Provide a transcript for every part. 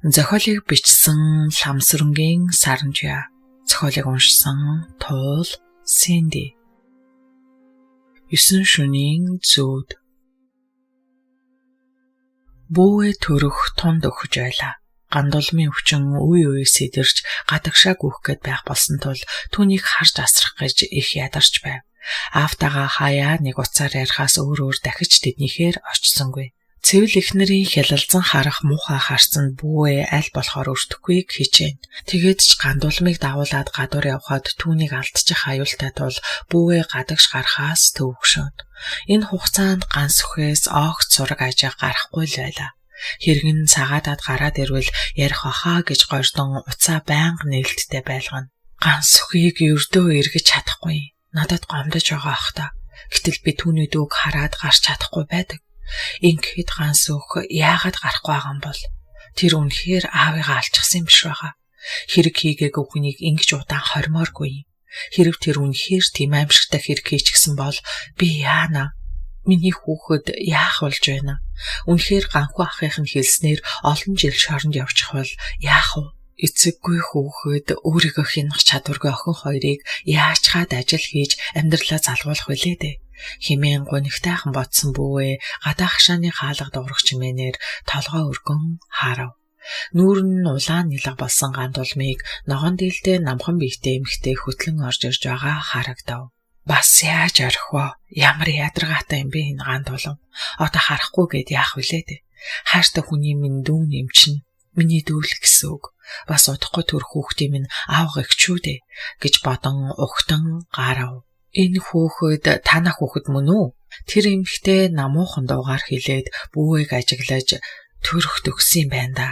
Зохиолыг бичсэн Ламсүрэнгийн Саранжия. Зохиолыг уншсан Туул Синди. 9 шөнийн зүүд. Бүүвээ төрөх тунд өгөж байлаа. Гандулмын өвчин үе үе сэдэрч гадагшаа гүйх гээд байх болсон тул түүнийг харж асрах гэж их ядарч байв. Аавтайгаа хаяа нэг утсаар ярихаас өөр өөр дахиж тэднийхээр очсонгүй. Цэвэл эхнэрийн хялалзан харах муухай харцанд бүүвээ аль болохоор өртөхгүйг хичээнэ. Тэгээд ч гандулмыг дагуулад гадуур явхад түүнийг алдчих аюултай тул бүүвээ гадагш гарахаас төвөгшөөнө. Энэ хугацаанд ганс үхээс огт сураг ажиг гарахгүй л байлаа. Хэрэг нь цагаатаад гараад ирвэл ярих баха гэж гордон утсаа байнга нээлттэй байлгана. Ганс үхийг ердөө эргэж чадахгүй. Надад гомдож байгаа ах та. Гэтэл би түүний дүүг хараад гарч чадахгүй байдаг. Ингэхэд ганс өөх яагаад гарахгүй байгаа юм бол тэр үнэхээр аавыгаа алчихсан юм биш байгаа. Хэрэг хийгээгүй хүнийг ингэж удаан хормооргүй юм. Хэрв тэр үнэхээр тийм аимшигтай хэрэг хийчихсэн бол би яана? Миний хүүхэд яах болж байна? Үнэхээр ганхүү ахынх нь хэлснээр олон жил шоронд явчих бол яах вэ? Эцэггүй хүүхэд өөрийгөө хянах чадваргүй охин хоёрыг яаж хаад ажил хийж амьдралаа залгуулах вүлээ дээ? Химэн гунигтайхан бодсон бүүвээ гадаа хашааны хаалга дуурах чимээнээр толгой өргөн харав. Нүүр нь улаан нялга болсон гандулмыг ногоон дийлдээ намхан биетэй эмэгтэй хөтлөн орж ирж байгаа харагдав. Бас яаж орхих вэ? Ямар ядаргаатай юм бэ энэ гандулам? Одоо харахгүй гээд яах вүлээ дээ? Хайртай хүний минь дүүн юм чинь миний дүүл гэсэн үг. Бас удахгүй төр хүүхдийн минь аавга эгчүү дээ гэж бодон угтан гарав. Энэ хүүхэд танах хүүхэд мөн үү? Тэр эмэгтэй намуухан дуугаар хэлээд бүүвээг ажиглаж төрөх төгсөн юм байна да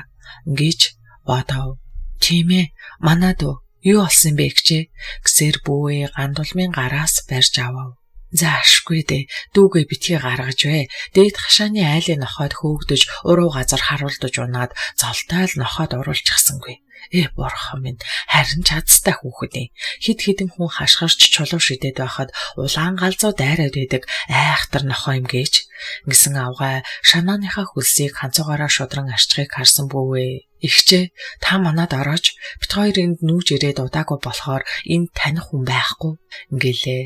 гэж бодов. Тийм ээ, манай дүү юу болсон бэ гэжээ гэсээр бүүвээ гандулмын гараас барьж авав. За ашгүй дээ. Дүүгээ битгий гаргаж вэ. Дээд хашааны айлын нохойд хөөгдөж уруу газар харуулдаж унаад золтой л нохойд уруулчихсангүй. Бурхан минь, харин чадстай хүүхэд юм. Хэд хэдэн хүн хашгирч чулуу шидэд байхад улаан галзуу дайраад байдаг айхтар нохой юм гэж. Ингэсэн авгай шанааныхаа хөлсийг ханцуугаараа шудран арчхыг харсан бүүвээ. Ихчээ, та манад орооч. Бит хоёр энд нүүж ирээд удаагүй болохоор энд таних хүн байхгүй ингэлээ.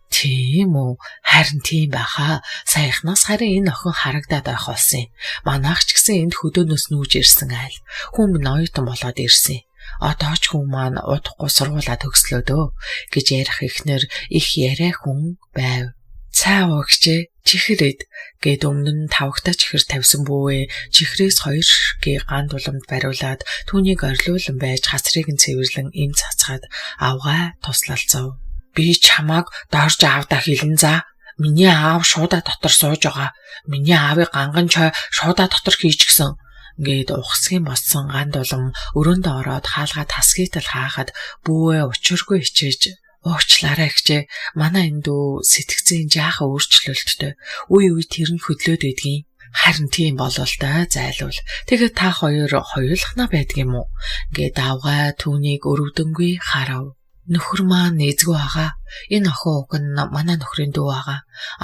Тийм үү? Харин тийм байхаа. Саяхнаас харин энэ охин харагдаад байх болсон юм. Манайх ч гэсэн энд хөдөөнөөс нүүж ирсэн айл. Хүн минь оюутан болоод ирсэн. Одоо ч хүн маань удахгүй сургуулаа төгслөө дөө гэж ярих ихнэр их яриа хүн байв. Цаа угчээ чихэр эд гэд өмнө нь тавагта чихэр тавьсан бүүвээ чихрээс хоёр ширхгийг ганд уламд бариулаад түүнийг орилуулан байж хацрыг нь цэвэрлэн им цацгаад авгай туслалцав. Би чамааг дорж аавдаа хэлэн за. Миний аав шуудаа дотор сууж байгаа. Миний аавыг ганган чой шуудаа дотор хийчихсэн. Ингээд ухсгийн ботсон ганд улам өрөөндөө ороод хаалгаа тасгийтал хаахад бүүвээ учиргүй хичээж уучлаарай гэжээ. Манай энэ дүү сэтгцэн жаахан өөрчлөлттэй. Үе үе тэр нь хөдлөөд байдгийн. Харин тийм болол та зайлуул. Тэгээд та хоёр хоёулахна байдаг юм уу? Ингээд авгаа түүнийг өрөвдөнгүй харав. Нөхөр маань эзгүй байгаа. Энэ охин уг нь манай нөхрийн дүү байгаа.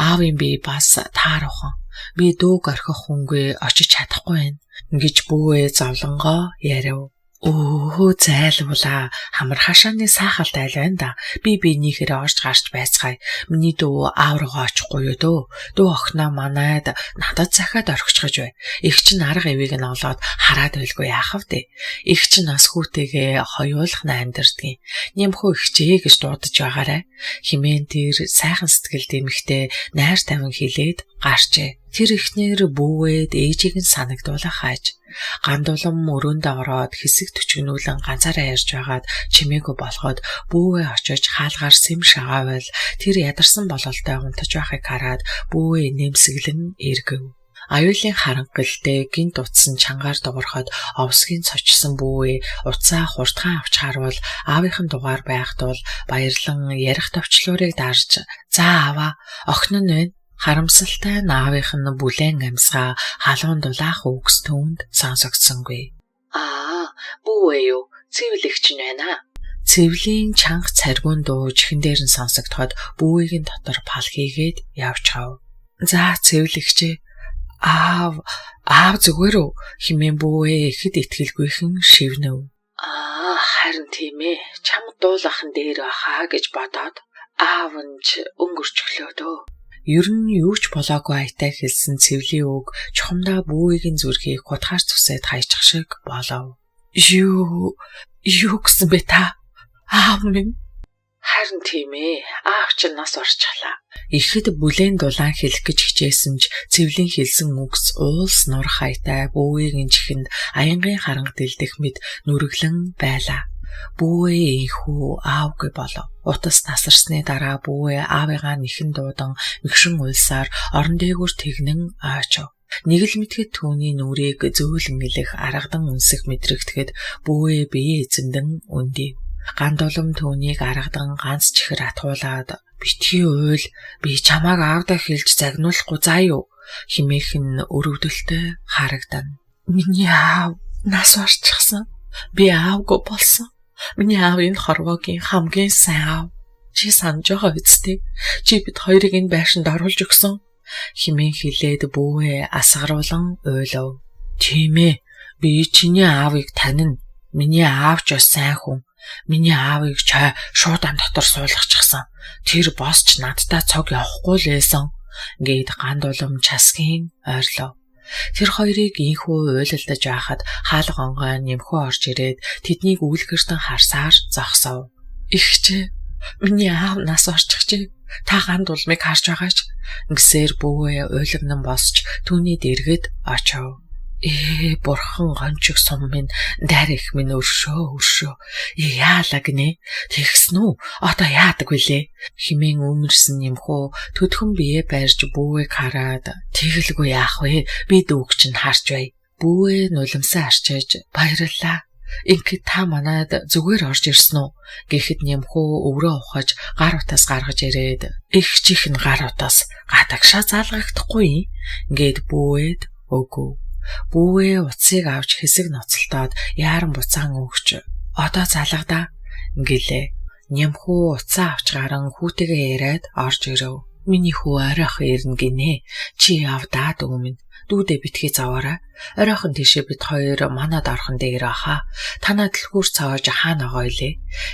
Аавын би бас тааруухан. Би дүүг орхих хүнгүй очиж чадахгүй байна. Ингэж бүүвээ зовлонгоо ярив. Өөхөө зайлуулаа. Хамар хашааны саахалт айл байна да. Би биенийхээрээ орж гарч байцгаая. Миний дүү аав руугаа очихгүй юу дөө. Дүү охиноо манайд надад захиад орхичих бай. Их чинь арга эвийг нь олоод хараад байлгүй яах вэ? Их чинь нас хүүтэйгээ хоёулах нь амьдэрдгийн. Нямхөө ихчээ гэж дуудаж байгаарай. Химэн тэр сайхан сэтгэл дэмхтэй найр тавин хилээд гарчээ. Тэр ихнэр бүүвээд ээжийг нь санагдуулах хаж. Гандулам өрөөндөө ороод хэсэг төчгөнүүлэн ганцаараа ярьж байгаад чимээгүй болоход бүүвээ очиж хаалгаар сэм шагаавал тэр ядарсан бололтой унтаж байхыг хараад бүүвээ нэмсэглэн эргэв. Аюулын харанга гэлтэй гинт утсан чангаар дуурахад овсгийн цочсон бүүвээ утсаа хурдхан авч харвал аавынх нь дугаар байх тул баярлан ярих товчлуурыг дарж за аваа охин нь байна. Харамсалтай нь аавынх нь бүлээн амьсгаа халуун дулаах үгс түүнд сонсогдсонгүй. Аа, бүүвээ юу? Цэвлэгч нь байна. Цэвлийн чанга царгуун дуу чихэн дээр нь сонсогдоход бүүвийг нь дотор пал хийгээд явчихав. За цэвлэгчээ Аав, аав зүгээр үү хэмээн бүүвээ ихэд итгэлгүйхэн шивнэв. Аа, харин тийм ээ. Чамд дуулах нь дээр баха гэж бодоод аав нь ч өнгөрчлөө дөө. Ер нь юу ч болоогүй аятай хэлсэн цэвлийн үг чухамдаа бүүгийн зүрхийг хутгаар зүсээд хайчих шиг болов. Юу юу гэсэн бэ та? Аав минь. Харин тийм ээ. Аав чинь нас орчихлаа. Ихэд бүлээн дулаан хэлэх гэж хичээсэн ч цэвлийн хэлсэн үгс уулс нурах аятай бүүгийн чихэнд аянгийн харанга дэлдэх мэд нүргэлэн байлаа. Бүүээ инхүү аавгүй болов. Утас тасарсны дараа бүүээ аавыгаа нэхэн дуудан мэгшин уйлсаар орон дээгүүр тэгнэн ойчов. Нэг л мэтгэд түүний нүрийг зөөлөн илэх аргадан үнсэх мэдрэгдэхэд бүүээ бие эзэмдэн үндэв. Гандулам түүнийг аргадан ганц чихэр атгуулад битгий уйл, би чамааг аавдаа хэлж загнуулахгүй заа юу химээх нь өрөвдөлтэй харагдана. Миний аав нас орчихсон. Би аавгүй болсон. Миний аав энэ хорвоогийн хамгийн сайн аав. Чи санаж байгаа үсттэй. Чи бид хоёрыг энэ байшинд оруулж өгсөн химээн хэлээд бүүвээ асгаруулан уйлав. Тийм ээ. Би чиний аавыг танина. Миний аав ч бас сайн хүн. Миний аавыг чай шуудан дотор суулгачихсан. Тэр босч надтай цог явахгүй л байсан. Ингээд ганд улам часгийн ойрлоо. Тэр хоёрыг инхүү уйлалдаж байхад хаалга онгой нэмхүү орж ирээд тэднийг үүлгэртэн харсаар зогсов. Ихчээ, миний аав нас орчихжээ. Та ганд улмыг харж байгаач. Ингэсээр бүүвээ уйлагнан босч түүний дэргэд очив. Ээ, бурхан гончиг сум минь, дайр их минь өршөө өршөө. Ээ, яалаа гинэ? Тэгсэн үү? Одоо яадаг вүлээ? Химэн өмөрсөн нэмхүү төдхөн бие байрж бүүвээг хараад тэгэлгүй яах вэ? Би дүүг чинь харж бай. Бүүвээ нулимсаа арчиж баярлалаа. Ингээд та манад зүгээр орж ирсэн үү? Гэхэд нэмхүү өврөө ухаж гар утас гаргаж ирээд их чих нь гар утас гадагшаа залгагдахгүй. Ингээд бүүвээд өгөв. Бүүвээ утсыг авч хэсэг ноцолтоод яаран буцаан өгч одоо залгадаа гэлээ. Нямхүү утсаа авч гаран хүүтэйгээ яриад орж ирэв. Миний хүү ойрхон ирнэ гинэ. Чи явдаа дүү минь. Дүүдээ битгий заваарай. Ойрхон тийшээ бид хоёр манад орхон дээр аха. Танаа дэлгүүр цоож хаана байгаа илээ.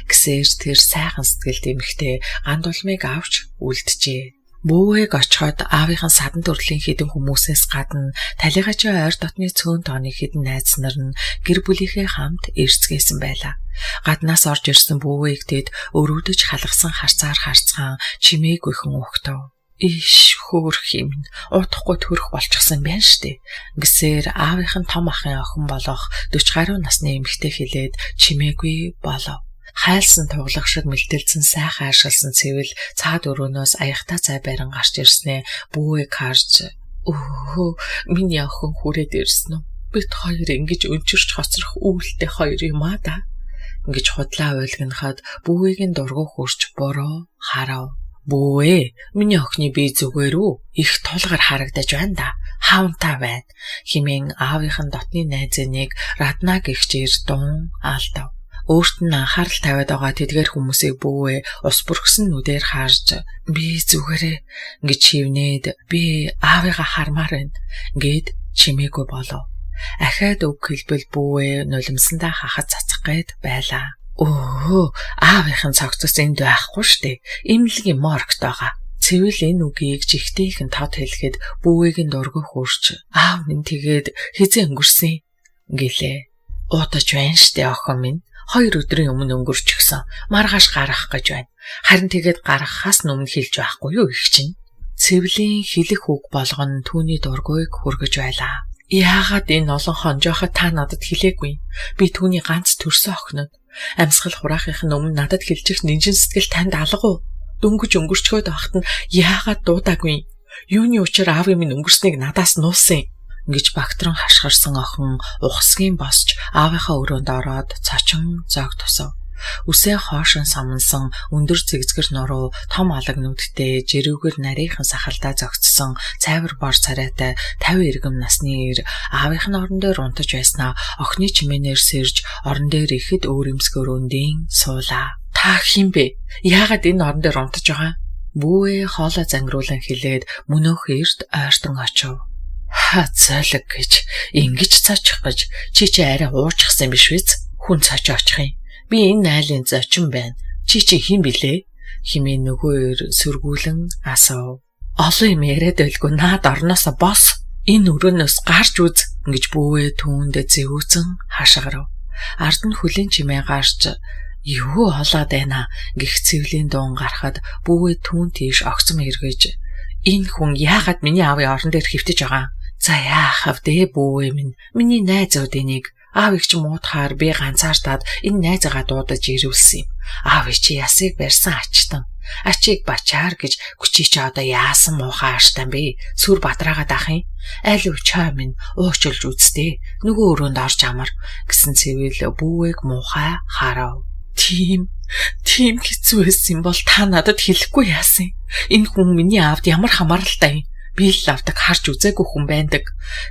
Гэсээр тэр сайхан сэтгэлд эмхтэй ганд улмыг авч үлджээ. Бүүвээг очиход аавынхан садан төрлийн хэдэн хүмүүсээс гадна талигачийн ойр дотны цөөн тооны хэдэн найз нар нь гэр бүлийнхээ хамт ирцгээсэн байлаа. Гаднаас орж ирсэн бүүвээг тэд өрөвдөж халгасан харцаар харцгаан чимээгүйхэн угтав. Иш хөөх юм удахгүй төрөх болчихсон байна штэ. Гэсээр аавынх нь том ахын охин болох 40 гаруй насны эмэгтэй хэлээд чимээгүй болов. Хайлсан туглах шиг мэлтэлзэн сайхан аашилсан цэвэл цаад өрөөнөөс аяхтай цай барин гарч ирснээ бүүвээг харж өө миний охин хүрээд ирсэн үү? Бид хоёр ингэж өнчөрч хоцрох үүлтэй хоёр юм аа да. Ингэж худлаа уйлгнахад бүүвэгийн дургу хурч буруу харав. Бүүвээ, миний охины бие зүгээр үү? Их тулгар харагдаж байна да. Хаунтаа байна. Химэн аавынх нь дотны найзыг Радна гихчээр дуун алдав. Өөрт нь анхаарал тавиад байгаа тэдгээр хүмүүсийг бүүвээ ус бүрхсэн нүдээр харж би зүгээрээ ингэж хивнээд би аавыгаа хармаар байна гэд чимээгүй болов. Ахаад үг хэлбэл бүүвээ нулимсандаа хахад цацах гээд байлаа. Өө, аавынхын цогцос энд байхгүй штэ. Имлэгийн моргт байгаа. Цэвэл энэ үгийг жигтэйхэн тод хэлэхэд бүүвэгийн дургу хурч аав минь тэгээд хизээ өнгөрсөн гэлээ. Уудаж байна штэ охин минь. 2 өдрийн өмнө өнгөрчихсөн. Маргааш гарах гэж байна. Харин тэгээд гаргахаас өмнө хэлж байхгүй юу их чинь. Цэвлийн хэлэх үг болгон түүний дургуйг хүргэж байлаа. Яагаад энэ олон хонжооход та надад хэлээгүй? Би түүний ганц төрсөн охин нь. Амьсгал хураахын өмнө надад хэлчих нинжин сэтгэл танд алга уу? Дөнгөж өнгөрчгөөд байхад нь яагаад дуудаагүй? Юуны учир аавын минь өнгөрснийг надаас нуусан юм? Ингэж багтран хашгирсан охин ухасгийн босч аавынхаа өрөөнд ороод цочин зоог тусав. Үсээ хоошин самнсан өндөр зэгзгэр нуруу том алаг нүдтэй жирүүгэр нарийнхан сахалдаа зогцсон цайвар бор царайтай 50 иргэм насны эр аавынх нь орон дээр унтаж байснаа охины чимээнээр сэрж орон дээр ихэд өөр эмсгэр өндийн суулаа. Та хэн бэ? Яагаад энэ орон дээр унтаж байгаа? Бүүээ хоолой зангируулан хэлээд мөнөөх эрт ойртон очив. Ха зойлог гэж ингэж цочих гэж чи чи арай уучсан юм биш биз? Хүн цоч очих юм. Би энэ найлын зочин байна. Чи чи хэн билээ? Химээ нөгөө өөр сөргүүлэн асуув. Олон юм яриад байлгүй наад орноосоо бос. Энэ өрөөнөөс гарч үз гэж бүүвээ түүнд зэвүүцэн хашгирав. Ард нь хүлийн чимээ гарч юу олоод байна гэх цэвлийн дуун гарахад бүүвээ түүн тийш огцом эргэж энэ хүн яагаад миний аавын орон дээр хэвтэж байгаа? За яах вэ бүүвээ минь? Миний найзууд энийг аавыг чи муутахаар би ганцаардаад энэ найзаагаа дуудаж ирүүлсэн юм. Аавыг чи ясыг барьсан ачтан. Ачийг бачаар гэж күчи чи одоо яасан муухай ааштай бэ? Сүр бадраагаад ах юм. Аль өчөө минь уучилж үсттэй. Нөгөө өрөөнд орж амар гэсэн цэвэл бүүвэг муухай харав. Тийм хэцүү байсан бол та надад хэлэхгүй яасан. Энэ хүн миний аавд ямар хамааралтай юм. Би л авдаг харж үзээгүй хүн байдаг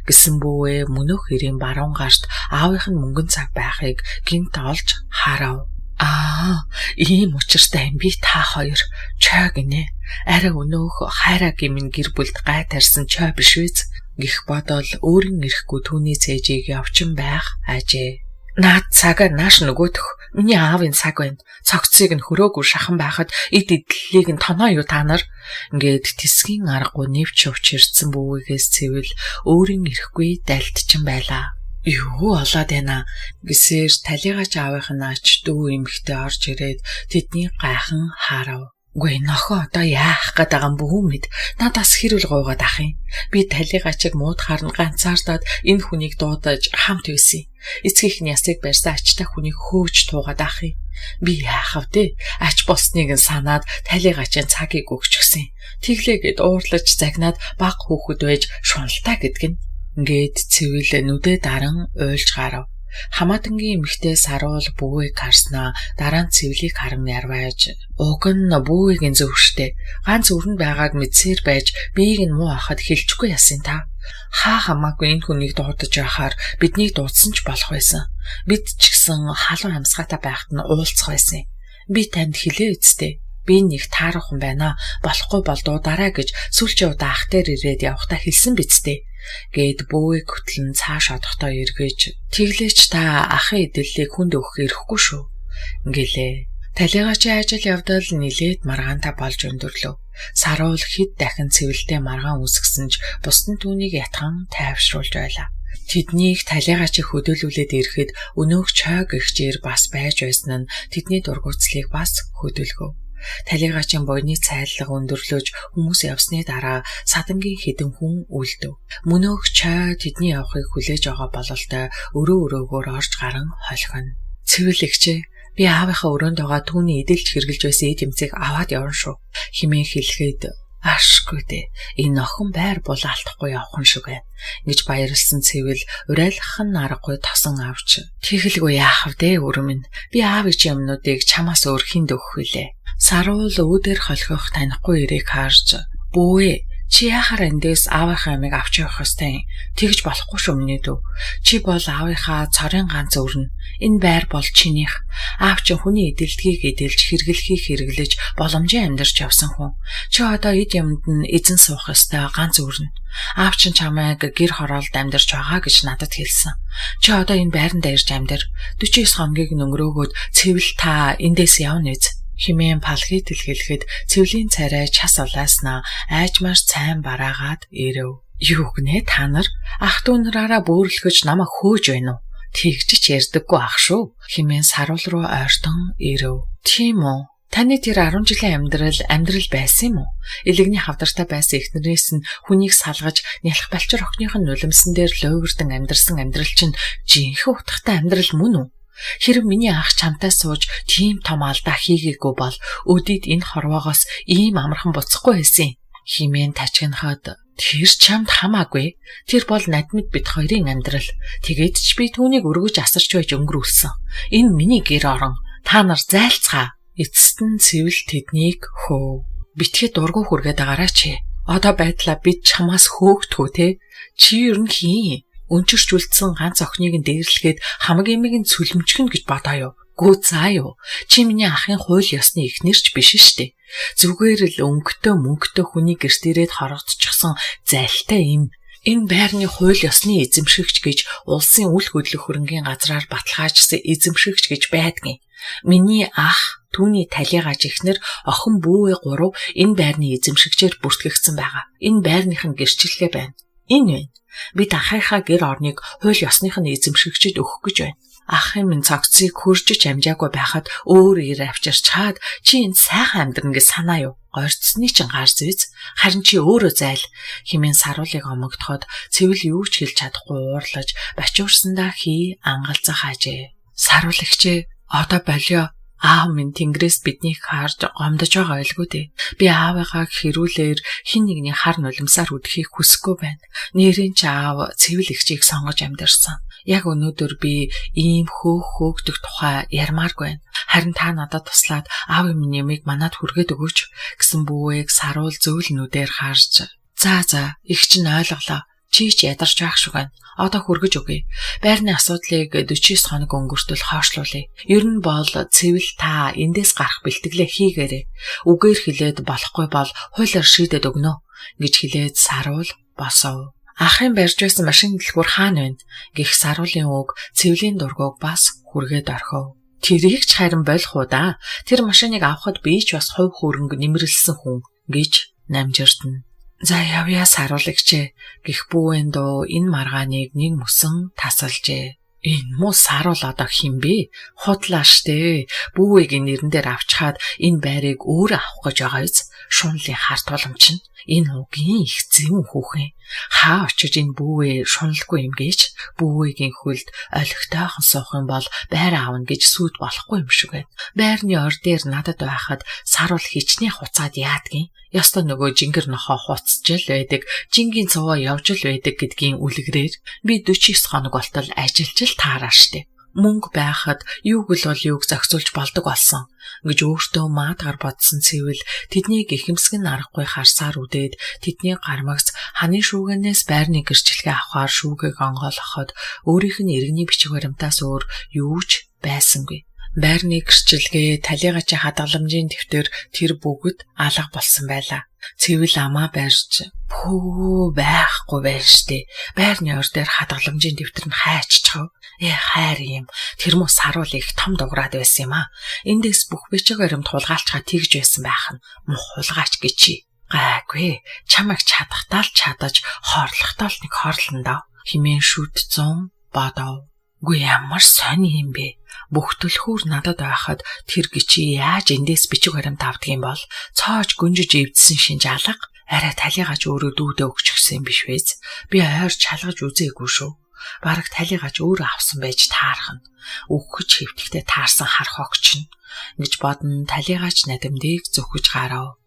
гэсэн бүүвээ мөнөөх хэрийн баруун гарт аавынх нь мөнгөн цаг байхыг гинт олж харав. Аа, ийм учиртай юм би та хоёр чой гинэ. Арай өнөөх хайраа гимэн гэр бүлд гай тарьсан чой биш үз гэх бодол өөрийн эрэхгүй түүний цээжийг явчин байх ажээ. Наад цагаа нааш нөгөөх миний аавын цаг байна. Цогцыг нь хөрөөгүй шахан байхад эд эдлэлийг нь тоноо юу та нар ингээд тэсгийн аргагүй нэвч учирдсан бүүгээс цэвэл өөрийн эрэхгүй дайлтчин байлаа. Юу олоод байна гэсээр талигаач аавынх нь ач дүү эмэгтэй орж ирээд тэдний гайхан харав. Үгүй нохоо одоо яах гээд байгаа юм бүү мэд. Надаас хэрүүл гуйгаад ах юм. Би талигаачийг муудахаар нь ганцаардаад энэ хүнийг дуудаж хамт байсан. Эцгийнх нь ясыг барьсан ачтай хүнийг хөөж туугаад ах юм. Би яах вэ? Ач болсныг нь санаад талигаачийн цагийг өгчихсэн. Тэглээгээд уурлаж загнаад баг хүүхэд байж шуналтай гэдг нь. Ингээд цэвэл нүдэ даран уйлж гарав. Хамаатангийн эмэгтэй саруул бүүвийг харснаа дараа нь цэвлийг харан ярвайж уг нь бүүвийн зөвштэй ганц өрөнд байгааг мэдсээр байж биеийг нь муу ахад хэлчихгүй ясын та. Хаа хамаагүй энэ хүнийг дуудаж байхаар биднийг дуудсан ч болох байсан. Бид ч гэсэн халуун амьсгаатай байхад нь уулзах байсан. Би танд хэлээ үсттэй. Би нэг таарах хүн байна. Болохгүй бол дуудараа гэж сүүлчийн удаа ах дээр ирээд явахдаа хэлсэн биз дээ. Гээд бүүвийг хөтлөн цааш одохдоо эргэж тэглээч та ахын эдлэлийг хүнд өгөх эрхгүй шүү. Ингэлээ. Талигаачийн ажил явдал нилээд маргаантай болж өндөрлөв. Саруул хэд дахин цэвэлдээ маргаан үүсгэсэн ч бусд нь түүнийг ятхан тайвшруулж байлаа. Тэднийг талигаачийг хөдөөлүүлээд ирэхэд өнөөх чойг эгчээр бас байж байсан нь тэдний дургуутслыг бас хөдөөлгөв. Талигаачийн буйны цайллага өндөрлөж хүмүүс явсны дараа садангийн хэдэн хүн үлдэв. Мөнөөх чой тэдний явахыг хүлээж байгаа бололтой өрөө өрөөгөөр орж гарan холхино. Цэвэл эгчээ би аавынхаа өрөөнд байгаа түүний эдэлж хэрглэж байсан эд эмцийг аваад явна шүү. Химэн хэлэхэд ашгүй дээ. Энэ охин байр булаалтахгүй явах юм шиг байна. Ингэж баярлсан цэвэл урайлах нь аргагүй тосон авч тэгэлгүй яах вэ өрөө минь. Би аавын юмнуудыг чамаас өөр хүнд өгөх вүлээ. Саруул үүдээр холхих танихгүй эрийг харж бүүэ чи яхаар эндээс аавынхаа амийг авч явах ёстой юм. Тэгж болохгүй шүү миний дүү. Чи бол аавынхаа цорын ганц өрнө. Энэ байр бол чинийх. Аав чинь хүний эдэлдгийг эдэлж хэрэглэхийг хэрэглэж боломжийн амьдарч явсан хүн. Чи одоо эд юмд нь эзэн суух ёстой ганц өрнө. Аав чинь чамайг гэр хороолд амьдарч байгаа гэж надад хэлсэн. Чи одоо энэ байранд ирж амьдар. 49 хоногийг нөнгөрөөгөөд цэвэл та эндээс явна биз? Химэн палхи тэлгэлэхэд цэвлийн царай час улааснаа айжмаар сайн бараагаад ирэв. Юу гинэ та нар ах дүү нараараа бөөрөлхөж намайг хөөж байна уу? Тэгж ч ярьдаггүй ах шүү. Химэн саруул руу ойртон ирэв. Тийм үү? Таны тэр 10 жилийн амьдрал байсан юм уу? Элэгний хавдартай байсан эхнэрээс нь хүнийг салгаж нялх балчир охиных нь нулимсан дээр луйвардан амьдарсан амьдрал чинь жинхэнэ утгатай амьдрал мөн үү? Хэрв миний ах чамтай сууж тийм том алдаа хийгээгүй бол өдийд энэ хорвоогоос ийм амархан буцахгүй байсан юм. Химэн тачигнахад тэр чамд хамаагүй. Тэр бол надмид бит хоёрын амьдрал. Тэгээд ч би түүнийг өргөж асарч байж өнгөрүүлсэн. Энэ миний гэр орон. Та нар зайлцгаа. Эцэст нь цэвэл тэднийг хөөв. Битгий дургу хүргээд агараа чи. Одоо байдлаа бид чамаас хөөгдөхөө те. Чи ер нь хийн? Өнчөрч үлдсэн ганц охиныг нь дээрлэхэд хамаг имийг нь цөлмжгөн гэж бодоо юу? Гүү заа юу? Чи миний ахын хууль ёсны эхнэр ч биш штэ. Зүгээр л өнгөтэй мөнгөтэй хүний гэрт ирээд хорогдчихсон зайлтай юм. Энэ байрны хууль ёсны эзэмшигч гэж улсын үл хөдлөх хөрөнгийн газраар баталгаажсан эзэмшигч гэж байдгийн. Миний ах түүний талигааж эхнэр охин бүүвээ гурав энэ байрны эзэмшигчээр бүртгэгдсэн байгаа. Энэ байрных нь гэрчлэгээ байна. Энэ байна. Бид ахынхаа гэр орныг хууль ёсных нь эзэмшигчид өгөх гэж байна. Ахын минь цогцыг хөржиж амжаагүй байхад өөр ир авчирчхаад чи энд сайхан амьдрна гэж санаа юу? Горьцсны чинь гар зүйц. Харин чи өөрөө зайл хэмээн саруулыг омогдоход цэвэл юу ч хэлж чадахгүй уурлаж бачуурсандаа хий ангалзах ажээ. Саруулагчээ одоо болио. Аав минь тэнгэрээс биднийг харж гомдож байгаа байлгүй дээ. Би аавыгаа хэрүүлээр хин нэгний хар нулимсаар үдэхийг хүсэхгүй байна. Нэрийн ч аав цэвэл эгчийг сонгож амьдарсан. Яг өнөөдөр би ийм хөөх хөөгдөх тухай ярмааргүй байна. Харин та надад туслаад аавын минь ямыг манад хүргээд өгөөч гэсэн бүүвээг саруул зөөл нүдээр харж за за их чинь ойлголоо. Чи ч ядарч байх шиг байна. Одоо хүргэж өгье. Байрны асуудлыг 49 хоног өнгөртөл хойшлуулъя. Ер нь бол цэвэл та эндээс гарах бэлтгэлээ хийгээрэй. Үгээр хэлээд болохгүй бол хуулиар шийдээд өгнө гэж хэлээд саруул босов. Ахын барьж байсан машин дэлгүүр хаана байна гэх саруулын үг цэвлийн дургуг бас хүргээд орхив. Тэрийг ч харин болох уу да. Тэр машиныг авахд би ч бас хувь хөрөнгө нэмэрлсэн хүн гэж намжирдна. За явъя саруулагчээ гэх бүүэн дуу энэ маргааныг нэг мөсөн тасалжээ. Энэ муу саруул одоо хэн бэ? Худлаа штэ. Бүүвэгийн нэрэн дээр авчхаад энэ байрыг өөрөө авах гэж байгаа биз? Шунлын хар тулам чинь энэ угийн их зэвүүн хүүхэн. Хаа очиж энэ бүүвээ шуналгүй юм гэж бүүвэгийн хөлд олигтойхон суух юм бол байр аавна гэж сүд болохгүй юм шиг байна. Байрны ор дээр надад байхад саруул хичнээн хуцаад яадгийн. Ёстой нөгөө жингэр нохоо хуцж л байдаг, жингийн цуваа явж л байдаг гэдгийн үлгэрээр би 49 хоног болтол ажиллаж л таараа штэ. Мөнгө байхад юуг л бол юуг зохицуулж болдог болсон гэж өөртөө маадгаар бодсон цэвэл тэднийг ихэмсгэн аргагүй харсаар үдээд тэдний гармагц ханы шүүгэнээс байрны гэрчлэгээ авахаар шүүгийг онгойлгоход өөрийнх нь иргэний бичиг баримтаас өөр юу ч байсангүй. Байрны гэрчилгээ, талигачийн хадгаламжийн дэвтэр тэр бүгд алга болсон байлаа. Цэвэл амаа барьж пүү байхгүй байж штэ. Байрны ор дээр хадгаламжийн дэвтэр нь хайччихав. Хайр юм. Тэр мө саруул их том дуграад байсан юм аа. Эндээс бүх бичиг баримт хулгайлчгаа тэгж байсан байх нь. Мух хулгайч гэчи. Гайгүй. Чамайг чадахтаа л чадаж, хорлохтоо л нэг хорлоно доо. Химэн шүд 100 бодов. Үгүй ямар сони юм бэ? Бүх төлхүүр надад байхад тэр гिचи яаж эндээс бичиг баримт авдаг юм бол цоож гүнжиж эвдсэн шинж алга арай талигаач өөрөө дүүдээ өгчихсэн юм биш вэз? Би ойр чалгаж үзээгүй шүү. Бараг талигаач өөрөө авсан байж таархна. Үхэж хэвтэхдээ таарсан харах огч нь гэж бодон талигаач надамдыг зөвхөж гарав.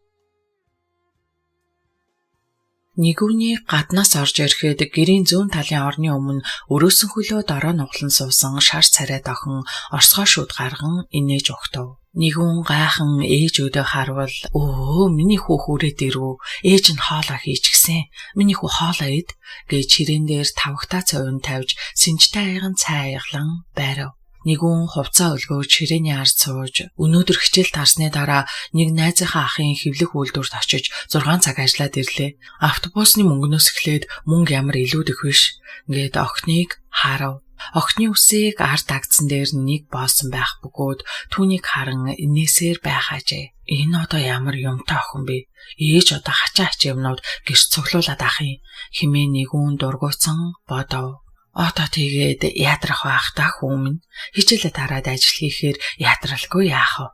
Нэгүний гаднаас орж ирэхэд гэрийн зүүн талын орны өмнө өрөөсөн хөлөө дорой нуглан суусан шар царайд охин орсгоо шүд гарган инээж угтав. Нэгүн гайхан ээж өдөө харвал өө миний хүү хүрээд ирв. Ээж нь хоолоо хийчихсэн. Миний хүү хоолоо ид гэж ширээн дээр тавагтаа цовин тавьж сэнжтэй аяган цай аяглан байрав. Нэгүн хувцаа өлгөөж ширээний ард сууж өнөөдөр хичээл тарсны дараа нэг найзынхаа ахын хэвлэх үйлдвэрт очиж 6 цаг ажиллаад ирлээ. Автобусны мөнгнөөс эхлээд мөнгө ямар илүүдэх биш ингээд охиныг харав. Охины үсийг ард агдсан дээр нэг боосон байх бөгөөд түүнийг харан инээсээр байхаажээ. Энэ одоо ямар юмтай охин бэ? Ээж одоо хачаа хачаа юмнууд гэрч цуглуулад ах юм хэмээн нэгүн дургуутсан бодов. Одоо тэгээд ядрах байх та хүмүүн хичээлээ тараад ажил хийхээр ядралгүй яах вэ?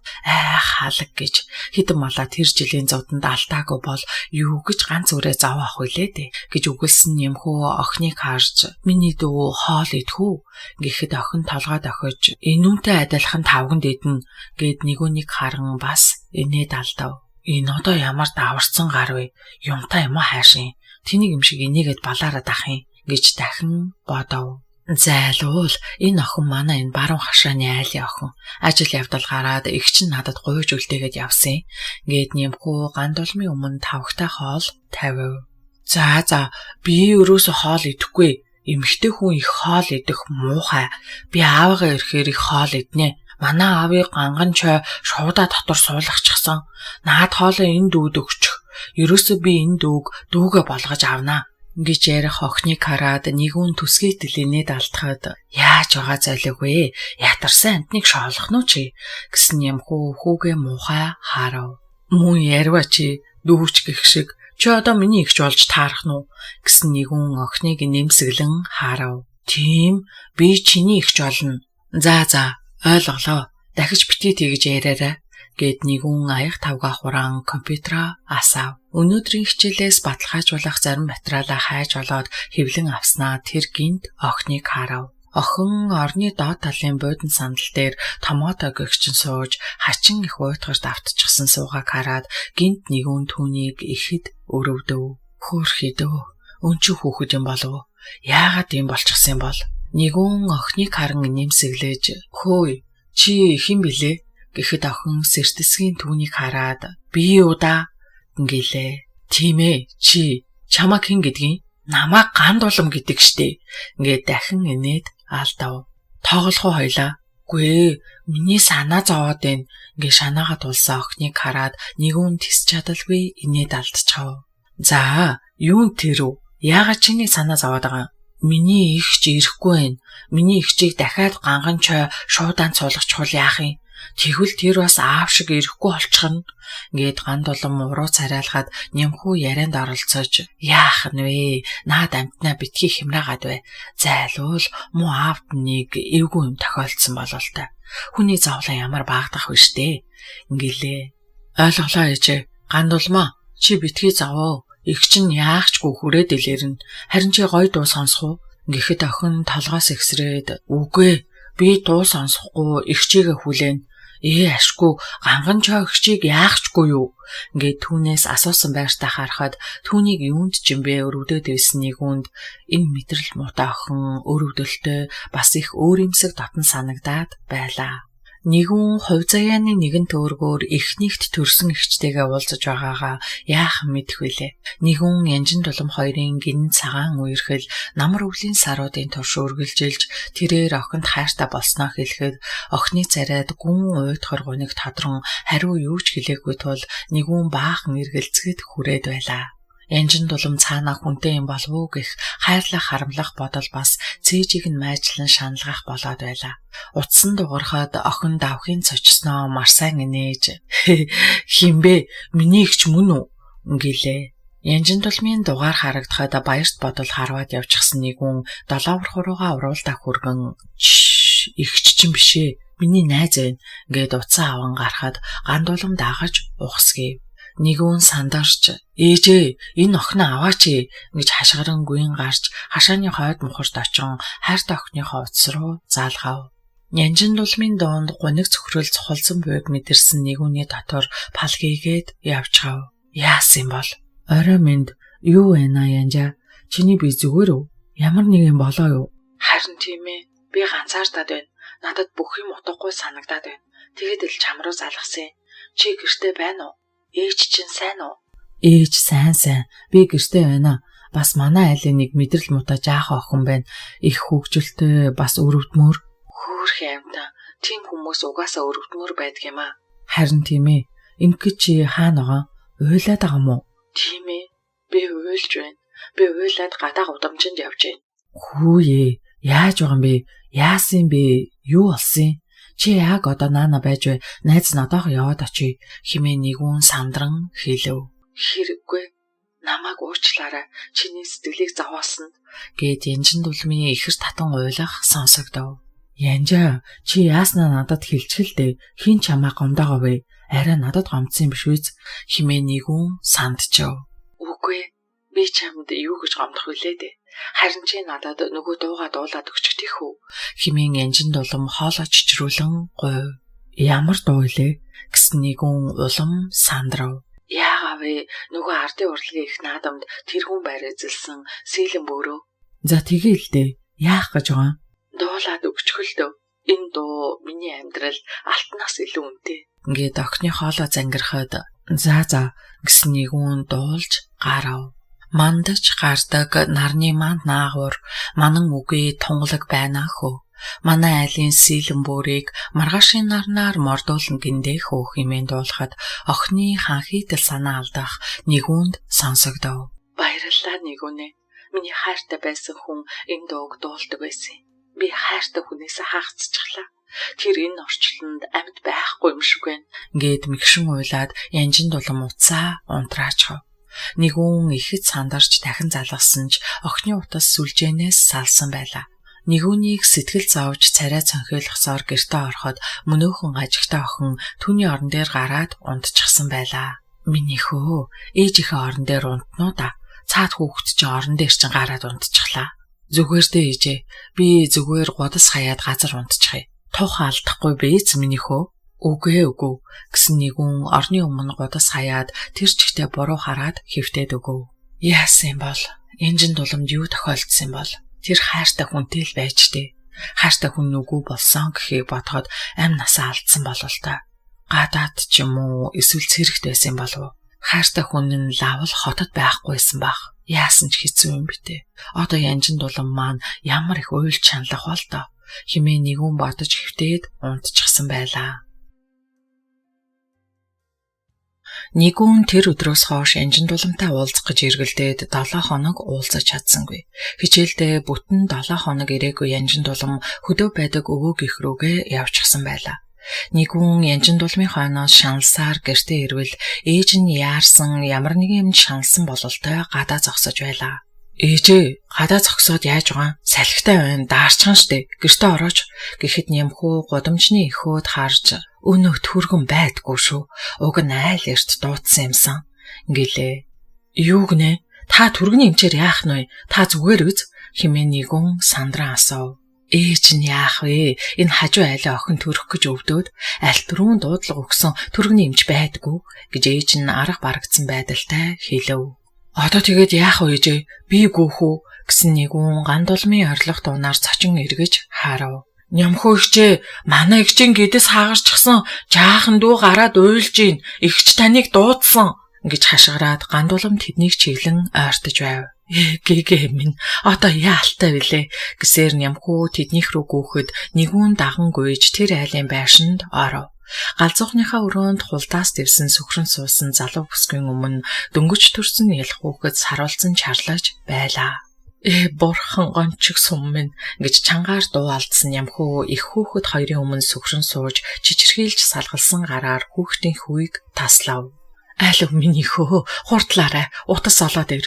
Халаг гэж хэдэн малаа тэр жилийн зовдонд алдаагүй бол юу гэж ганц үрээ зовоох вүлээ дээ гэж үгэлсэн нэмхүү охиныг харж миний дүү хоол идэх үү гэхэд охин толгой дохиж энүүнтэй адилхан тавганд идэнэ гэд нэгүнийг харан бас инээд алдав. Энэ одоо ямар даварцсан гар вэ? Юмтай юм уу хайшин? Тэнийг юм шиг инээгээд балаарад ах юм гэж дахин бодов. Зайлуул энэ охин манай энэ баруун хашааны айлын охин. Ажил явдал гараад эгч нь надад гуйж үлдээгээд явсан. Ингээд нэмхүү гандулмын өмнө тавхтай хоол тавив. За би өрөөсө хоол идэхгүй. Эмэгтэй хүн их хоол идэх муухай. Би аавыгаа ирэхээр их хоол иднэ. Манай аавыг ганган чой шуудаа дотор суулгачихсан. Наад хоолоо энэ дүүд өгчих. Ерөөсөө би энэ дүүг дүүгээ болгож авнаа Гэж ярих охиныг хараад нэгүн төсгийтэл инээд алдахад яаж байгаа золиг вэ? Ятарсан амтныг шоолох нь чи гэсэн ямхүү хүүгээ муухай харав. Мөн ярива чи дүүч гэх шиг чи одоо миний эгч болж таарах нь уу гэсэн нэгүн охиныг нэмсэглэн харав. Тийм, би чиний эгч болно. За за, ойлголоо. Дахиж битгий тэгж яриарай гэд нэгүн аяг тавга хураан компьютераа асаав. Өнөөдрийн хичээлээс баталгаажуулах зарим материалаа хайж олоод хэвлэн авснаа тэр гинт охиныг харав. Охин орны доод талын буудан сандал дээр томото гэгчин сууж хачин их уйтгарт автчихсан суугааг хараад гинт нэгүн түүнийг ихэд өрөвдөв. Хөөрхийдөө өнчүү хүүхэд юм болов уу? Яагаад ийм болчихсон юм бол? Нэгүн охиныг харан нэмсэглэж "Хөөе, чи хэн билээ?" гэхэд охин сэртэсгийн түүнийг хараад "Би юу да?" гэлээ. "Тийм ээ, чи чамайг хэн гэдгийг? Намайг Гандулам гэдэг штэ." Ингээд дахин инээд алдав. "Тоглох уу хоёлаа?" "Үгүй ээ, миний санаа зовоод байна." Ингээ шанаагаа тулсан охиныг хараад нэгүн тэс чадалгүй инээд алдчихав. "За, юун тэр үү? Яагаад чиний санаа зовоод байгаа юм? Миний эгч ирэхгүй байна. Миний эгчийг дахиад ганган чой шуудаан суулгачихвал яах юм? Тэгвэл тэр бас аав шиг ирэхгүй болчихно." Ингээд Гандулам уруу царайлахад нямхүү ярианд оролцож яах нь вэ? Наад амтнаа битгий хямраагаад бай. Зайлуул муу аавд нэг эвгүй юм тохиолдсон бололтой. Хүний зовлон ямар баагдах вэ штэ. Ингэлээ. Ойлголоо ээжээ. Гандулмаа чи битгий зовоо. Эгч нь яах чгүй хүрээд илэрнэ. Харин чи гоё дуу сонсох уу? Гэхэд охин толгоос ихсрээд үгүй би дуу сонсохгүй эгчийгээ хүлээн. Ашгүй ганган чой эгчийг яах чгүй юу? Ингээд түүнээс асуусан байртаа харахад түүнийг юунд ч юм бэ өрөвдөд байсан нэгүнд энэ мэдрэл муутай охин өрөвдөлтөй бас их өөр юмсэг дотн санагдаад байлаа. Нэгүн хувь заяаны нэгэн төөргөөр эхнийхт төрсөн эгчтэйгээ уулзаж байгаагаа яахан мэдэх вүлээ. Нэгүн Янжин дулам хоёрын гинэн цагаан үерхэл намар өвлийн саруудын турш үргэлжилж тэрээр охинд хайртай болсноо хэлэхэд охины царайд гүн уйтгар гуниг тодрон хариу юу ч хэлээгүй тул нэгүн баахан эргэлзэхэд хүрээд байлаа. Янжин дулам цаанаа хүнтэй юм болов уу гэх хайрлах харамлах бодол бас цээжийг нь майжлан шаналгах болоод байлаа. Утсан дугарахад охин давхын цочсноо маш сайн инээж "Хинбэ? Миний эгч мөн үү?" гэлээ. Янжин дулмын дугаар харагдахад баярт бодол харваад явчихсан нэгүн долооврох руугаа уруулдаа хүргэн "Эгч чинь биш ээ. Миний найз байна" гэд утсаа аван гарахад Гандулам дагаж ухсгэв. Нэгүн сандарч "Ээжээ, энэ охиноо аваач ээ" гэж хашгиран гүйн гарч хашааны хойд мухарт очин хайртай охиныхоо утас руу заалгав. Нянжин дулмын дунд гуниг цөхрөл цухалсан буйг мэдэрсэн нэгүний дотор палгийгээд явчихав. Яасан юм бол? Орой минь юу вэ наа Янжаа? Чиний би зүгээр үү? Ямар нэг юм болоо юу? Харин тийм ээ. Би ганцаардаад байна. Надад бүх юм утгагүй санагдаад байна. Тэгээд л чам руу залгасан юм. Чи гэртээ байна уу? Ээж чинь сайн уу? Ээж сайн сайн. Би гэртээ байна. Бас манай айлын нэг мэдрэл муутай жаахан охин байна. Их хөгжилтэй бас өрөвдмөр. Хөөхөн амтан. Тийм хүмүүс угаасаа өрөвдмөр байдаг юм аа. Харин тийм ээ. Ингэх чи хаана байгаа? Уйлаад байгаа юм уу? Тийм ээ. Би уйлж байна. Би уйлаад гадаа гудамжинд явж байна. Хүүе, яаж байгаа юм бэ? Яасан юм бэ? Юу болсон юм? Чи яг одоо наана байж бай. Найз надаахан яваад очие хэмээн нэгүн сандран хэлэв. Хэрэггүй. Намайг уучлаарай. Чиний сэтгэлийг зовоосон гэд Янжин дулмын ихэр татан уйлах сонсогдов. Янжаа, чи яаснаа надад хэлчихэл дээ. Хэн чамайг гомдоогоо вэ? Арай надад гомдсон юм биш үз? Хэмээн нэгүн сандчив. Үгүй. Би чамд юу гэж гомдох вүлээ дээ. Харин чи надад нөгөө дуугаа дуулаад өгчих тийх үү? Хэмээн Янжин дулам хоолой чичрүүлэн говь. Ямар дуу илээ? Гэсэн нэгүн улам сандрав. Яагаа вэ? Нөгөө ардын урлагийн их наадамд тэрхүүн байр эзэлсэн сэлэн бөөрөө. За тэгээ л дээ. Яах гэж байгаа юм? Дуулаад өгчих л дөө. Энэ дуу миний амьдрал алтнаас илүү үнэтэй. Ингээд охины хоолой зангирахад за за гэсэн нэгүн дуулж гарав. Мандаж гардаг нарны манд наагур манан үгүй тунгалаг байна хөө. Манай айлын сийлэн бөөрийг маргаашийн нарнаар мордуулна гиндэ хөө хэмээн дуулахад охины ханхийдэл санаа алдах нэгүнд сонсогдов. Баярлалаа нэгүнэ. Миний хайртай байсан хүн энэ дууг дуулдаг байсан юм. Би хайртай хүнээс хаагдчихлаа. Тэр энэ орчлонд амьд байхгүй юм шиг байна. Гээд мэгшин уйлаад янжин дулам уцаа унтраачхав. Нэгүүн ихэд сандарч дахин залгасан ч охины утас сүлжээнээс салсан байлаа. Нэгүүнийг сэтгэл зовж царай цонхийлохсоор гэртээ ороход мөнөөхөн ажигтай охин түүний орон дээр гараад унтчихсан байлаа. Миний хөө ээжийнхээ орон дээр унтнуу да. Цаад хүүхэд чинь орон дээр чинь гараад унтчихлаа. Зүгээр дээ ээжээ. Би зүгээр гудас хаяад газар унтчихъя. Тух алдахгүй биз миний хөө? Үгүй үгүй гэсэн нэгүн орны өмнө гудас хаяад тэр чигтээ буруу хараад хэвтээд өгөв. Яасан юм бол? Энжин дуламд юу тохиолдсон юм бол? Тэр хайртай хүнтэй л байж тээ. Хайртай хүн нүгүү болсон гэхийг бодоход амь насаа алдсан болол та. Гадаад ч юм уу эсвэл цэрэгт байсан болов уу? Хайртай хүн нь лавл хотод байхгүйсэн бах. Яасан ч хэцүү юм битээ. Одоо янжин дулам маань ямар их уйлж чаналах бол доо. Химээ нэгүн бодож хэвтээд унтчихсан байлаа. Нэгүн тэр өдрөөс хойш янжин дуламтай уулзах гэж эргэлдээд 7 хоног уулзаж чадсангүй. Хичээлдээ бүтэн 7 хоног ирээгүй янжин дулам хөдөө байдаг өвөөгийнх рүүгээ явчихсан байлаа. Нэгүн янжин дулмын хойноос шаналсаар гэртээ ирвэл ээж нь яарсан ямар нэгэн юмд шаналсан бололтой гадаа зогсож байлаа. Ээжээ гадаа зогсоод яаж байгаа? Салхитай байна, даарчхан штэ. Гэртээ орооч гэхэд нямхүү гудамжны эхөөд харж өнөө түргэн байдгүй шүү. Уг нь айл эрт дуудсан юмсан гэлээ. Юу гинэ? Та түргэний эмчээр яах нь вэ? Та зүгээр үз хэмээн нэгүн сандран асуув. Ээж нь яах вэ? Энэ хажуу айлын охин төрөх гэж өвдөөд аль түрүүн дуудлага өгсөн түргэний эмч байдгүй гэж ээж нь арга барагдсан байдалтай хэлэв. Одоо тэгээд яах вэ ээжээ? Би гүөх үү гэсэн нэгүн гандулмын орилох дуунаар цочин эргэж харав. Нямхөө эгчээ, манай эгчийн гэдэс хаагарчихсан, жаахан дүү гараад уйлж гин, эгч таныг дуудсан гэж хашгираад гандулам тэднийг чиглэн ойртож байв. Гэгэ минь одоо яалтай вүлээ гэсээр нямхүү тэднийх рүү гүөхөд нэгүн даган гуйж тэр айлын байшинд оров. Галзуухныхаа өрөөнд хулдаас дэвсэн сөхрөн суусан залуу бүсгүйн өмнө дөнгөж төрсөн ялах хүүхэд саруулсан чарлаж байлаа. Бурхан гончиг сум минь гэж чангаар дуу алдсан ямхүү их хүүхэд хоёрын өмнө сөхрөн сууж чичирхийлж салгалсан гараар хүүхдийн хүүийг таслав. Айл миний хөө хурдлаарай утас олоод ир.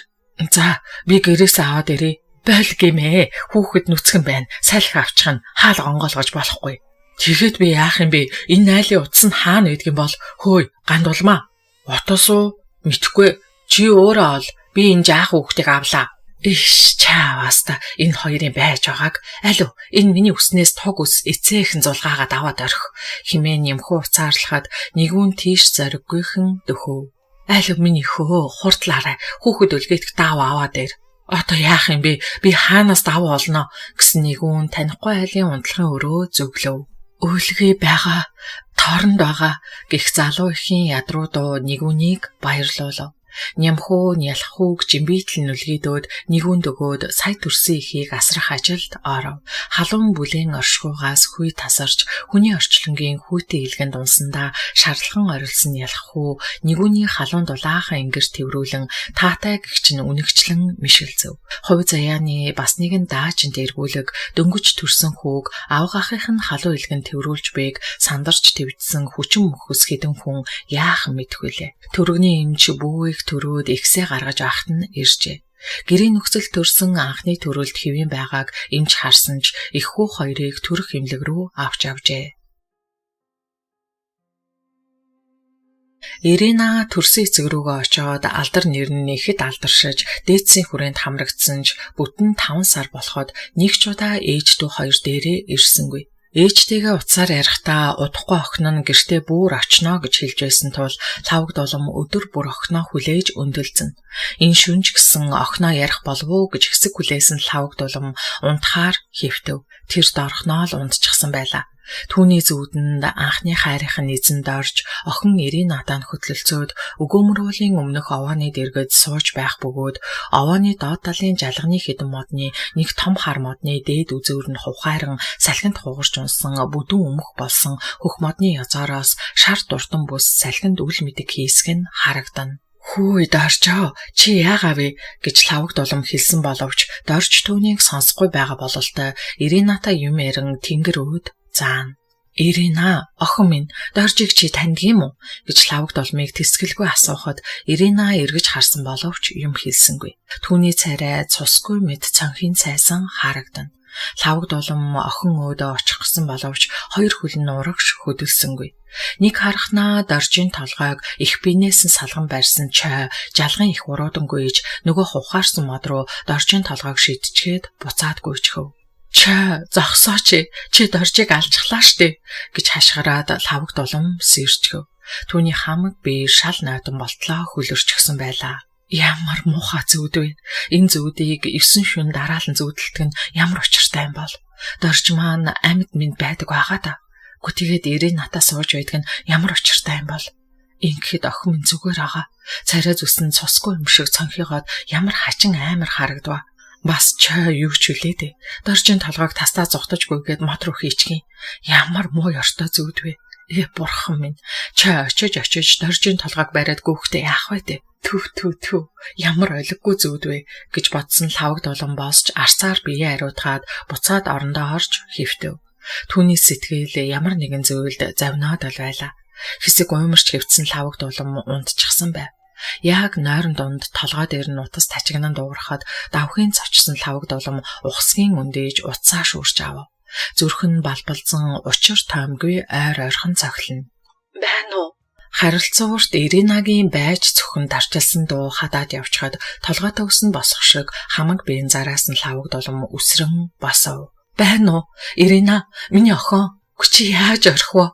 За би гэрээсээ аваад ирээ. Бойл гэмээ хүүхэд нүцгэн байна. Салхи авчих нь хаал онгоолгож болохгүй. Тэгэхэд би яах юм бэ? Энэ айлын утас нь хаана байдг юм бол хөөе гандулмаа. Утас уу? Мэдхгүй. Чи өөрөө ол. Би энэ жаах хүүхдийг авлаа. Иш чаавас та энэ хоёрын байж байгааг алив энэ миний үснээс туг ус эцээхэн зулгаагаад аваад орхи химээн нямхуу уцаарлахад нэгүн тийш зориггүйхэн дөхөв. Алив миний хөө хурдлаарай хүүхэд өлгийдэх даав аваад ир. Одоо яах юм бэ? Би хаанаас дав олно гэсэн нэгүн танихгүй айлын унтлахын өрөө зөвлөв. Өлгий байгаа, торонд байгаа гэх залуу ихийн ядруу дуу нэгүнийг баярлуулав. Нямхуу нялхүүг жимбитэл нүлгийдөөд нэгүн дөгөөд сая төрсөн ихийг асрах ажилд оров. Халуун бүлээн оршихуйгаас хүй тасарч хүний орчлонгийн хүүтэн илгэнд унсандаа шарлаган орилсон ялххүү нэгүний халуун дулаахан ингэр тэврүүлэн таатай гэгч нь үнэгчлэн мишгэлзэв. Хувь заяаны бас нэгэн даажинд эргүүлэг дөнгөж төрсөн хүүг авгахынх нь халуун илгэнд тэврүүлж бэг сандарч твжсэн хүчин мөхөс хэдэн хүн яахан мэдэх вүлээ. Төрөгний эмч бүүийг төрөөд ихсээ гаргаж байхад нь иржээ. Гэрийн нөхцөл төрсөн анхны төрөлд хэвийн байгааг эмч харсан ч их хүү хоёрыг төрөх эмнэлэг рүү авч явжээ. Ирина төрсөн эцэг рүүгээ очиод алдар нэр нь ихэд алдаршиж дээдсийн хүрээнд хамрагдсан ч бүтэн 5 сар болоход нэг ч удаа ээж дүү хоёр дээрээ ирсэнгүй. Ээжтэйгээ утсаар ярихдаа удахгүй охин нь гэртээ бүр очно гэж хэлж байсан тул лавг дулам өдөр бүр охиноо хүлээж өндөөлзөн. Энэ шүнж гисэн охиноо ярих болов уу гэж хэсэг хүлээсэн лавг дулам унтахаар хэвтэв. Тэр дорхноо л унтчихсан байлаа. Түүний зүүдэнд анхны хайрынх нь эзэнд орж охин Иринатаа хөтлөлцөөд өгөөмрүүлийн өмнөх овооны дэргэд сууж байх бөгөөд овооны доод талын жалганы хэдэн модны нэг том хар модны дээд үзүүр нь хувхайран салхинд хугарч унсан бүдүүн өмх болсон хөх модны язоороос шар дуртан бүс салхинд үл мэдэг хийсг нь харагдана. "Хүү Доржоо, чи яагаа вэ?" гэж Лхагвагд улам хэлсэн боловч Дорж түүнийг сонсохгүй байгаа бололтой Иринатай юм ярин тэнгэр өөд заана. "Ирина, охин минь, Доржийг чи таньдаг юм уу?" гэж Лхагвагд улмыг тэсгэлгүй асуухад Ирина эргэж харсан боловч юм хэлсэнгүй. Түүний царай цусгүй мэт цонхийн цайсан харагдана. Лхагвагд улам охин өөдөө очих гэсэн боловч хоёр хөл нь урагш хөдөлсөнгүй. Нэг харахнаа Доржийн толгойг их биенээс нь салган барьсан чой жалгын их уруудан гүйж нөгөө хухаарсан мод руу Доржийн толгойг шидчихээд буцаад гүйчихв. "Чой, зогсооч, чи Доржийг алчихлаа штэ" гэж хашгираад Лхагвагд улам сэрчгэв. Түүний хамаг бие шал нойтон болтлоо хөлөрчихсөн байлаа. Ямар муухай зүүд вэ? Энэ зүүдийг 9 шөнө дараалан зүүдэлдэг нь ямар учиртай юм бол? Дорж маань амьд минь байдаг байгаа да. Гү тэгээд Иринатаа сууж байдаг нь ямар учиртай юм бол? Ингэхэд охин минь зүгээр байгаа. Царай зүсэн цусгүй юм шиг цонхийгоод ямар хачин аймар харагдва. Бас чой юу ч хүлээ дээ. Доржийн толгойг тастаа зугтаж гүйгээд мод руу хийчихье. Ямар муу ёртой зүүд вэ? Э бурхан минь. Чой очиж очиж Доржийн толгойг бариад гүйхдээ яах вэ дээ? Төв төв төв ямар олиггүй зүүд вэ гэж бодсон Лхагвагд улам босч арсаар биеэ ариутгаад буцаад орондоо орж хэвтэв. Түүний сэтгэл ямар нэгэн зүйлд завнаад л байлаа. Хэсэг уймарч хэвтсэн Лхагвагд улам унтчихсан байв. Яг нойрон дунд толгой дээр нь утас тачигнан дуугарахад давхын цочсон Лхагвагд улам ухасгийн үндэж утсаа шүүрч авав. Зүрх нь балбалзан учир тоймгүй ойр ойрхон цохилно. "Байна уу?" Харилцуурт Иринагийн байж цөхөн тарчилсан дуу хадаад явчихад толгой төгс нь босох шиг хамаг биеийн зараас нь Лхагвагд улам үсрэн босов. "Байна уу? Ирина, миний охин, чи яаж орхив вэ?"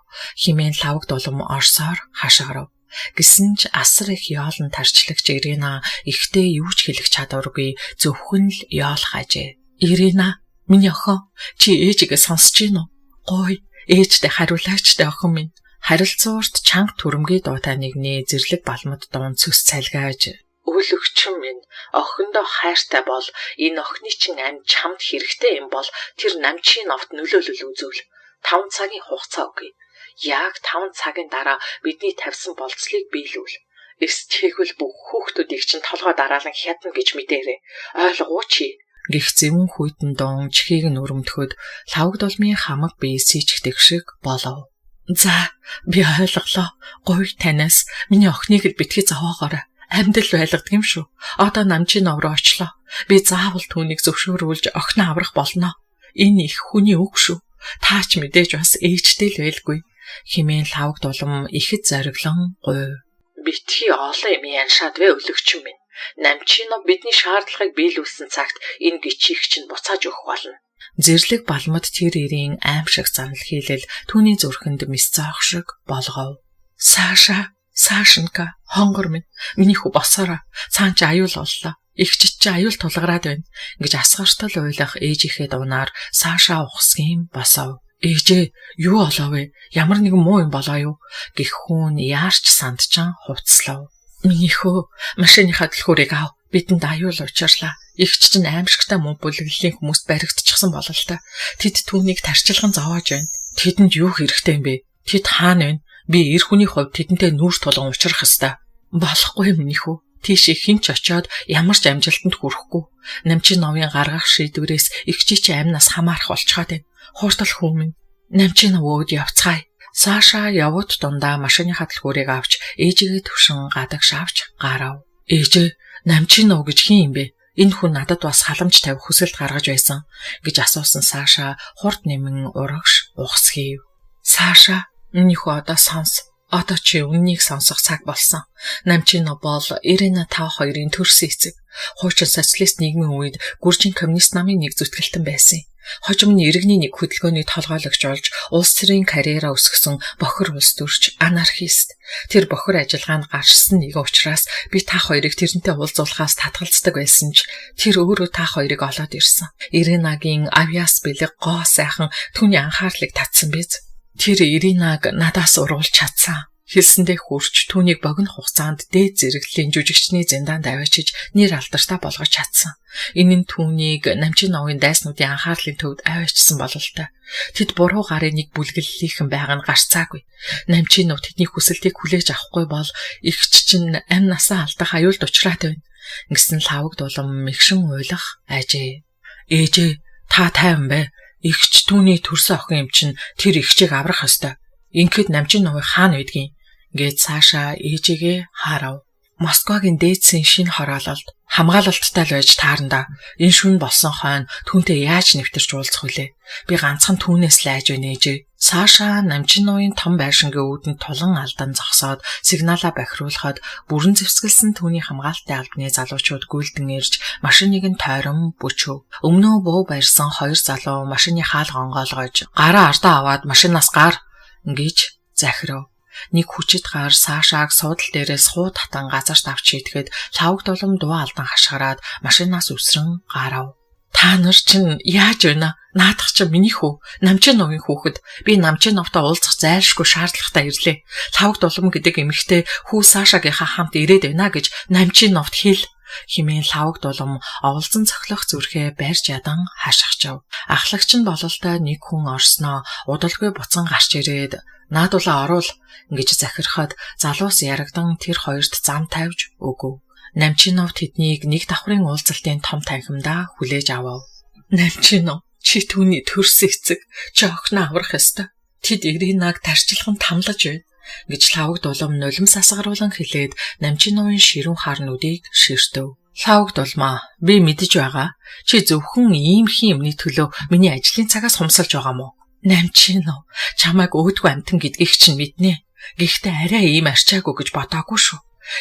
хэмээн Лхагвагд улам орсоор хашгирав. Гэсэн ч асар их ёолон тарчлагч Ирина ихтэй юу ч хэлэх чадваргүй зөвхөн л ёолох ажээ. "Ирина, миний охин, чи ээжигээ сонсож гин үү? Гуй, ээжтэй хариулаач тэ охин минь." Харилцуурт чанга түрэмгий дуутай нэгний зэрлэг балмад дуун цөс цалгааж "Өлөгчин минь, охиндоо хайртай бол энэ охины чинь амь чамд хэрэгтэй юм бол тэр намчийн овт нөлөөлөл үзүүл. 5 цагийн хугацаа өгье. Яг 5 цагийн дараа бидний тавьсан болцлыг биелүүл. Эс тэгвэл бүх хүүхдүүдийг чинь толгой дараалан хядна гэж мэдээрэй. Ойлгов уу чи?" гэх зэвүүн хүйтэн дуун чихийг нь өрөмдөхөд Лхагвагд улмын хамаг бие сийчгдэг шиг болов. "За, би ойлголоо. Гуй танаас миний охиныг л битгий зовоогоорой. Амьд л байлгадаг юм шүү. Одоо намчийн нов руу очлоо. Би заавал түүнийг зөвшөөрүүлж охиноо аврах болно. Энэ их хүний үг шүү. Та ч мэдээж бас ээжтэй л байлгүй" хэмээн Лхагвагд улам ихэд зориглон гуйв. "Битгий олон юм яншаад вэ өлөгчин минь. Намчийн нов бидний шаардлагыг биелүүлсэн цагт энэ гिचийг чинь буцааж өгөх болно." Зэрлэг балмад тэр эрийн аимшиг занал хийлэл түүний зүрхэнд мис зоох шиг болгов. "Саша, Сашенка, хонгор минь, миний хүү босоорой. Цаан чи аюул боллоо. Эгч чи аюул тулгараад байна" гэж асгартал уйлах ээжийнхээ дуунаар Саша ухасгийн босов. "Ээжээ, юу болоо вэ? Ямар нэгэн муу юм болоо юу?" гэх хүүн яарч сандчан хувцлав. "Миний хөө, машиныхаа түлхүүрийг ав. Бидэнд аюул учирлаа. Эгч чинь аимшигтай муу бүлэглэлийн хүмүүст баригдчихсан бололтой. Тэд түүнийг тарчилган зовоож байна. Тэдэнд юу хэрэгтэй юм бэ? Тэд хаана вэ? Би эр хүний хувьд тэдэнтэй нүүр тулган учрах ёстой. Болохгүй миний хүү. Тийшээ хэн ч очиод ямар ч амжилтанд хүрэхгүй. Намчин новын гаргах шийдвэрээс эгчий чи амнаас хамаарах болцоод байна. Хууртал хүү минь. Намчин өвөөд явцгаая." Саша явууд дундаа машиныхаа түлхүүрийг авч ээжигээ төвшин гадагш авч гарав. "Ээжээ, намчин нов гэж хэн юм бэ? Энэ хүн надад бас халамж тавих хүсэлт гаргаж байсан" гэж асуусан Саша хурд нэмэн урагш ухсхийв. "Саша, миний хүү одоо сонс. Одоо чи үннийг сонсох цаг болсон. Намчин бол Ирина та хоёрын төрсөн эцэг. Хуучин социалист нийгмийн үед Гүржийн коммунист намын нэг зүтгэлтэн байсан. Хожим нь иргэний нэг хөдөлгөөний толгойлогч болж улс төрийн карьераа өсгөсөн бохир улс төрч анархист. Тэр бохир ажиллагаанд гарчсан нэгэн учраас би та хоёрыг тэрнтэй уулзуулахаас татгалздаг байсан ч тэр өөрөө та хоёрыг олоод ирсэн. Иринагийн авьяас бэлэг гоо сайхан түүний анхаарлыг татсан биз. Тэр Иринаг надаас уруулж чадсан. Хэлсэндээ хүрч түүнийг богино хугацаанд дээд зэрэглэлийн жүжигчний зиндаанд аваачиж нэр алдартай болгож чадсан. Энэ нь түүнийг Намчиновын дайснуудын анхаарлын төвд аваачсан бололтой. Тэд буруу гарын нэг бүлэглэлийнхэн байгаа нь гарцаагүй. Намчинов тэдний хүсэлтийг хүлээж авахгүй бол эгч чинь амь насаа алдах аюулд учраад байна. Ингэсэн лавг дулам мэгшин уйлах айжээ. Ээжээ та тайван бай. Эгч түүний төрсөн охин юм чинь тэр эгчийг аврах ёстой. Ингээд Намчиновыг хаана байдгийг гээд цаашаа ээжигээ харав. Москвагийн дээдсийн шинэ хороололд хамгаалалттай л байж тааранда. Энэ шүн болсон хойно түүнтэй яаж нэвтэрч уулзах вүлээ? Би ганцхан түүнээс л айж байна ээжээ. Саша Намчиновын том байшингийн үүдэнд тулан алдан зогсоод сигналаа бохируулахад бүрэн зэвсгэлсэн түүний хамгаалтын албаны залуучууд гүйлдэн ирж машиныг нь тойрон бүчөв. Өмнөө буу барьсан хоёр залуу машины хаалга онгойлгож гараа ардаа аваад машинаас гар гэж захирав. Нэг хүчит гар Сашааг суудал дээрээс хуу татан газарт авч шийдэхэд лавг дулам дуу алдан хашгираад машинаас үсрэн гарав. Та нар чинь яаж байна? Наадах чинь миний хүү, Намчиновын хүүхэд. Би Намчиновтой уулзах зайлшгүй шаардлагатай ирлээ. Лавг дулам гэдэг эмэгтэй хүү Сашагийнхаа хамт ирээд байна гэж Намчиновт хэл химээн лавг дулам оволцон цохилох зүрхээ барьж ядан хашгичав. Ахлагч нь бололтой нэг хүн орсноо удалгүй буцан гарч ирээд наадулаа оруул гэж захирахад залуус ярагдан тэр хоёрт зам тавьж өгөв. Намчинов тэднийг нэг давхрын уулзалтын том танхимдаа хүлээж авав. Намчинов чи түүний төрсөн эцэг, чи охиноо аврах ёстой. Тэд Иринаг тарчилхан тамлаж байна гэж лавг дулам нулимс асгаруулан хэлээд Намчиновын ширүүн хар нүдийг ширтэв. Лавг дулмаа би мэдэж байгаа. Чи зөвхөн ийм хин юмны төлөө миний ажлын цагаас хумсалж байгаа мó? Намчинов чамайг өөдгөө амтан гэдгийг чинь мэднэ. Гэхдээ арай ийм арчаагүй гэж бодоагүй шүү.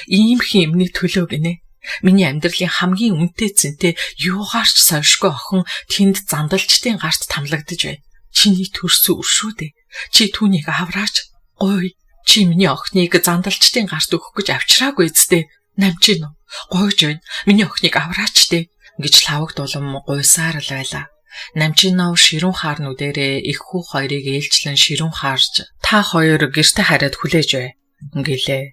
Ийм хин юмны төлөө гинэ. Миний амьдралын хамгийн үнэтэй цэнтэй юугаарч сойшгүй охин тэнд зандалчдын гарт тамлагдаж байна. Чиний төрсөн үр шүү дээ. Чи түүнийг авраач. Гуй. Чи миний охиныг зандалчдын гарт өгөх гэж авчираагүй зү. Намчинов гуйж байна. Миний охиныг авраач дээ гэж лавг дулам гуйсаар л байлаа. Намчинов ширүүн хаар нүдэрээ их хүү хоёрыг ээлжлэн ширүүн хаарж та хоёр гэрте хараад хүлээж бай гэлээ.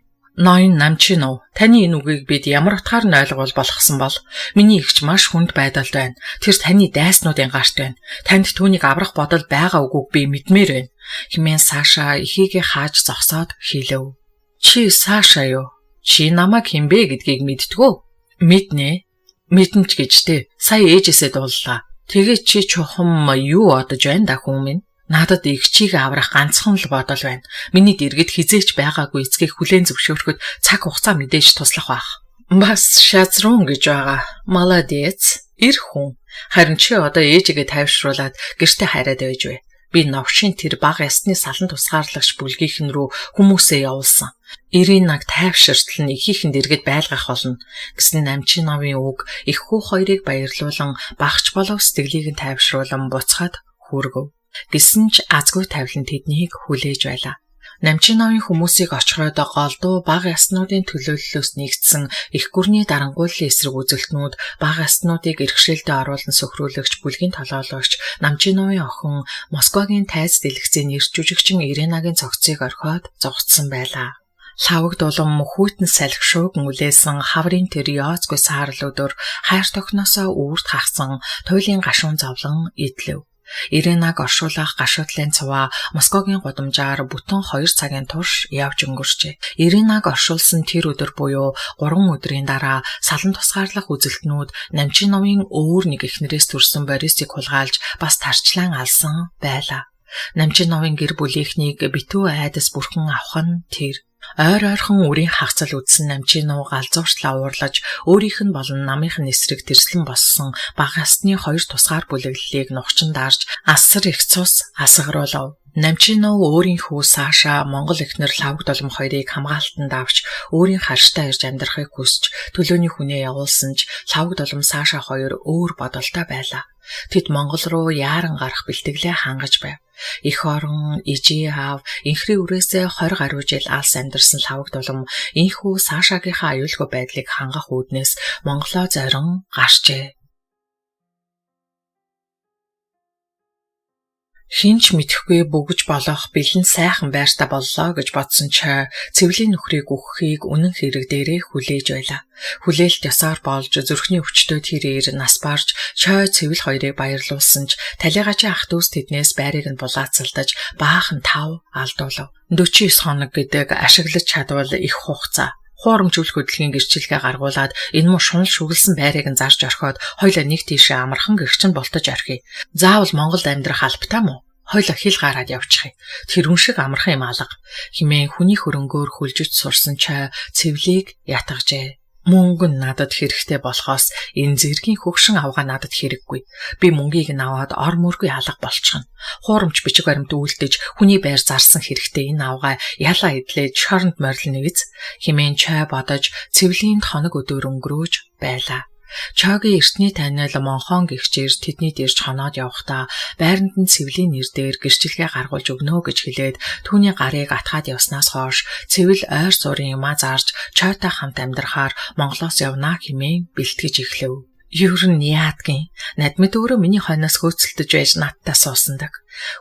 Ноён Намчинов таны энэ үгийг бид ямар утгаар нь ойлгуул болохсон бол миний эгч маш хүнд байдалд байна. Тэр таны дайснуудын гарт байна. Танд түүнийг аврах бодол байгаа үгүйг би мэдмээр байна. Хэмээн Саша эхийгээ хааж зогсоод хэлэв. Чи Саша юу? Чи намайг хинбэ гэдгийг мэддгүү? Мэднэ. Мэднэ ч гэж тэ. Сая ээжээсээ дууллаа. Тэгээд чи чухам юу бодож байна да хүн минь? Надад эгчийг аврах ганцхан л бодол байна. Миний дэргэд хизээч байгаагүй эцгийг хүлээн зөвшөөрөхөд цаг хугацаа мэдээж туслах байх. Бас шазрун гэж байгаа. Молодец. Эр хүн. Харин чи одоо ээжигээ тайвшруулад гэрте хараад байж бай. Би новшийн тэр бага ясны салан тусгаарлагч бүлгийнхэн рүү хүмүүсээ явуулсан. Иринаг тайвширтал нь ихийнхэн дэргэд байлгах болно гэсэн Намчиновын үг их хүү хоёрыг баярлуулан багч болов сэтгэлийг нь тайвшруулан буцаад хүргэв. Гэсэн ч азгүй тавилан тэднийг хүлээж байлаа. Намчиновын хүмүүсийг очихроод голдуу бага яснуудын төлөөллөөс нэгдсэн их гүрний дарангуйллын эсрэг үзэлтнүүд бага яснуудыг эрхшээлдээ оруулан сөхрүүлэгч бүлгийн толоологч Намчиновын охин Москвагийн тайз дэлгэцийн нэр жүжигчин Иренагийн цогцыг орхиод зогцсон байлаа. Лавг дулам хүйтэн салхи шууган үлээсэн хаврын тэр ёоцгүй саарл өдөр хайр тохиноосоо үүрт хагсан туйлын гашуун зовлон идлэв. Иринаг оршуулах гашуудлын цуваа Москвагийн гудамжаар бүтэн 2 цагийн турш явж өнгөрчээ. Иринаг оршуулсан тэр өдөр буюу 3 өдрийн дараа салан тусгаарлах үзэлтнүүд Намчиновын өөр нэг эхнэрээс төрсэн Борисыг хулгайлж бас тарчлан алсан байлаа. Намчиновын гэр бүлийнхнийг битүү айдас бүрхэн авах нь тэр. Ойр ойрхон үрийн хагцал үдсэн Намчинов галзуурчлаа уурлаж өөрийнх нь болон намынх нь эсрэг тэрслэн боссон бага ясны хоёр тусгаар бүлэглэлийг нухчин дарж асар их цус асгаруулав. Намчинов өөрийн хүү Саша Монгол эхнэр Лавг долом хоёрыг хамгаалтанд авч өөрийн харштай ирж амьдрахыг хүсч төлөөний хүнээ явуулсан ч Лавг долом Саша хоёр өөр бодолтой байлаа. Тэд Монгол руу яаран гарах бэлтгэлээ хангаж байв. Эх орон, ижээ аав, инхрийн үрээсээ 20 гаруй жил алс амьдарсан Лавг дулам энхүү Сашагийнхаа аюулгүй байдлыг хангах үүднээс Монголоо зорин гарчээ. Хинч мэдэхгүй бөгж болох бэлэн сайхан байртай боллоо гэж бодсон чой цэвлийн нөхрийг өгөхийг үнэн хэрэг дээрээ хүлээж байлаа. Хүлээлт ёсоор болж зүрхний өвчтөд хэрээр нас барж чой цэвэл хоёрыг баярлуулсан ч талигачийн ах дүүс тэднээс байрыг нь булаацалдаж баахан тав алдуулав. 49 хоног гэдэг ашиглаж чадвал их хугацаа. Хуурамч үл хөдлөхийн гэрчлэгээ гаргуулад энэ муу шунал шүглсэн байрыг нь зарж орхиод хоёлаа нэг тийшээ амархан гэрчин болтож орхиё. Заавал Монголд амьдрах албатай мó? Хоёлаа хил гараад явчихъя. Тэр хүн шиг амархан юм алга. Химээн хүний хөрөнгөөр хөлжөж сурсан чой цэвлийг ятгажээ. Мөнгө нь надад хэрэгтэй болохоос энэ зэргийн хөгшин авгаа надад хэрэггүй. Би мөнгийг нь аваад ор мөргүй алга болчихно. Хуурамч бичиг баримт үйлдэж хүний байр зарсан хэрэгтэй энэ авгаа ялаа идлээ шоронд морилно биз? Химээн чой бодож цэвлийн хоног өдөр өнгөрөөж байлаа. Чогийн эртний танил Монхон гихчээр тэдний дэрж хоноод явахдаа байранд нь цэвлийн нэр дээр гэрчлэгээ гаргуулж өгнө гэж хэлээд түүний гарыг атгаад явснаас хойш цэвэл ойр зурын юмаа зарж чойтой хамт амьдрахаар Монголоос явна хэмээн бэлтгэж эхлэв. Ер нь яадгийн надмид өөрөө миний хойноос хөөцөлдөж байж надтай суусандаг.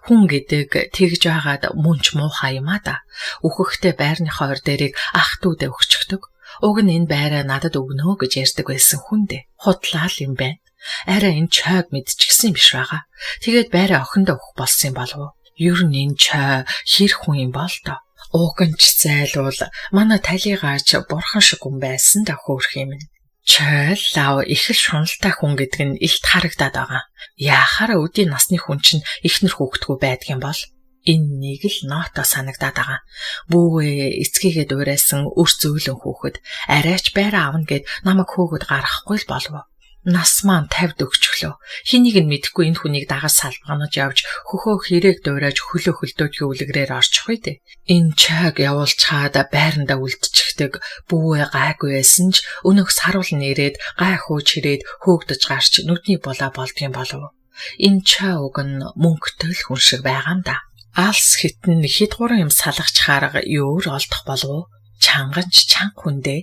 Хүн гэдэг тэгж байгаад мөнч муухай юм а да. Үхэхтэй байрны хойр дээрийг ах дүүдээ өгчөгдөг. Уг нь энэ байраа надад өгнө гэж ярьдаг байсан хүн дээ. Худлаа л юм байна. Арай энэ чойг мэдчихсэн юм биш байгаа. Тэгээд байраа охиндоо өгөх болсон юм болов уу? Ер нь энэ чой хэр хүн юм бол доо. Уг нь ч зайлуул манай талигаач бурхан шиг хүн байсан да хөөх юм. Чой лав их л шуналтай хүн гэдэг нь илт харагдаад байгаа. Яахаараа өдийн насны хүн чинь ихнэр хүүхдгүй байдгийн бол энэ нэг л ноото санагдаад байгаа. Бүүгээ эцгийгээ дуурайсан өр зөөлөн хүүхэд арайч байраа авна гэд намайг хөөгд гаргахгүй л болов. Нас маань 50 дөгчлөө. Хэнийг нь мэдэхгүй энэ хүнийг дагаж салбганаж явж хөхөө хэрээг дуурайж хөлөө хөлдөөдгийн үлгэрээр орчих вэ дээ. Энэ чойг явуулчхаад байрандаа үлдчихдэг. Бүүгээ гайгүй байсан ч өнөөх саруул нэрээд гай хөөж хэрээд хөөгдөж гарч нүдний булаа болдгийм болов. Энэ чой уг нь мөнгөтэй л хүн шиг байгаа юм да. Алс хитэн хэд гурван юм салгаж харга өөр олдох болов уу? Чанганч чанга хүндээ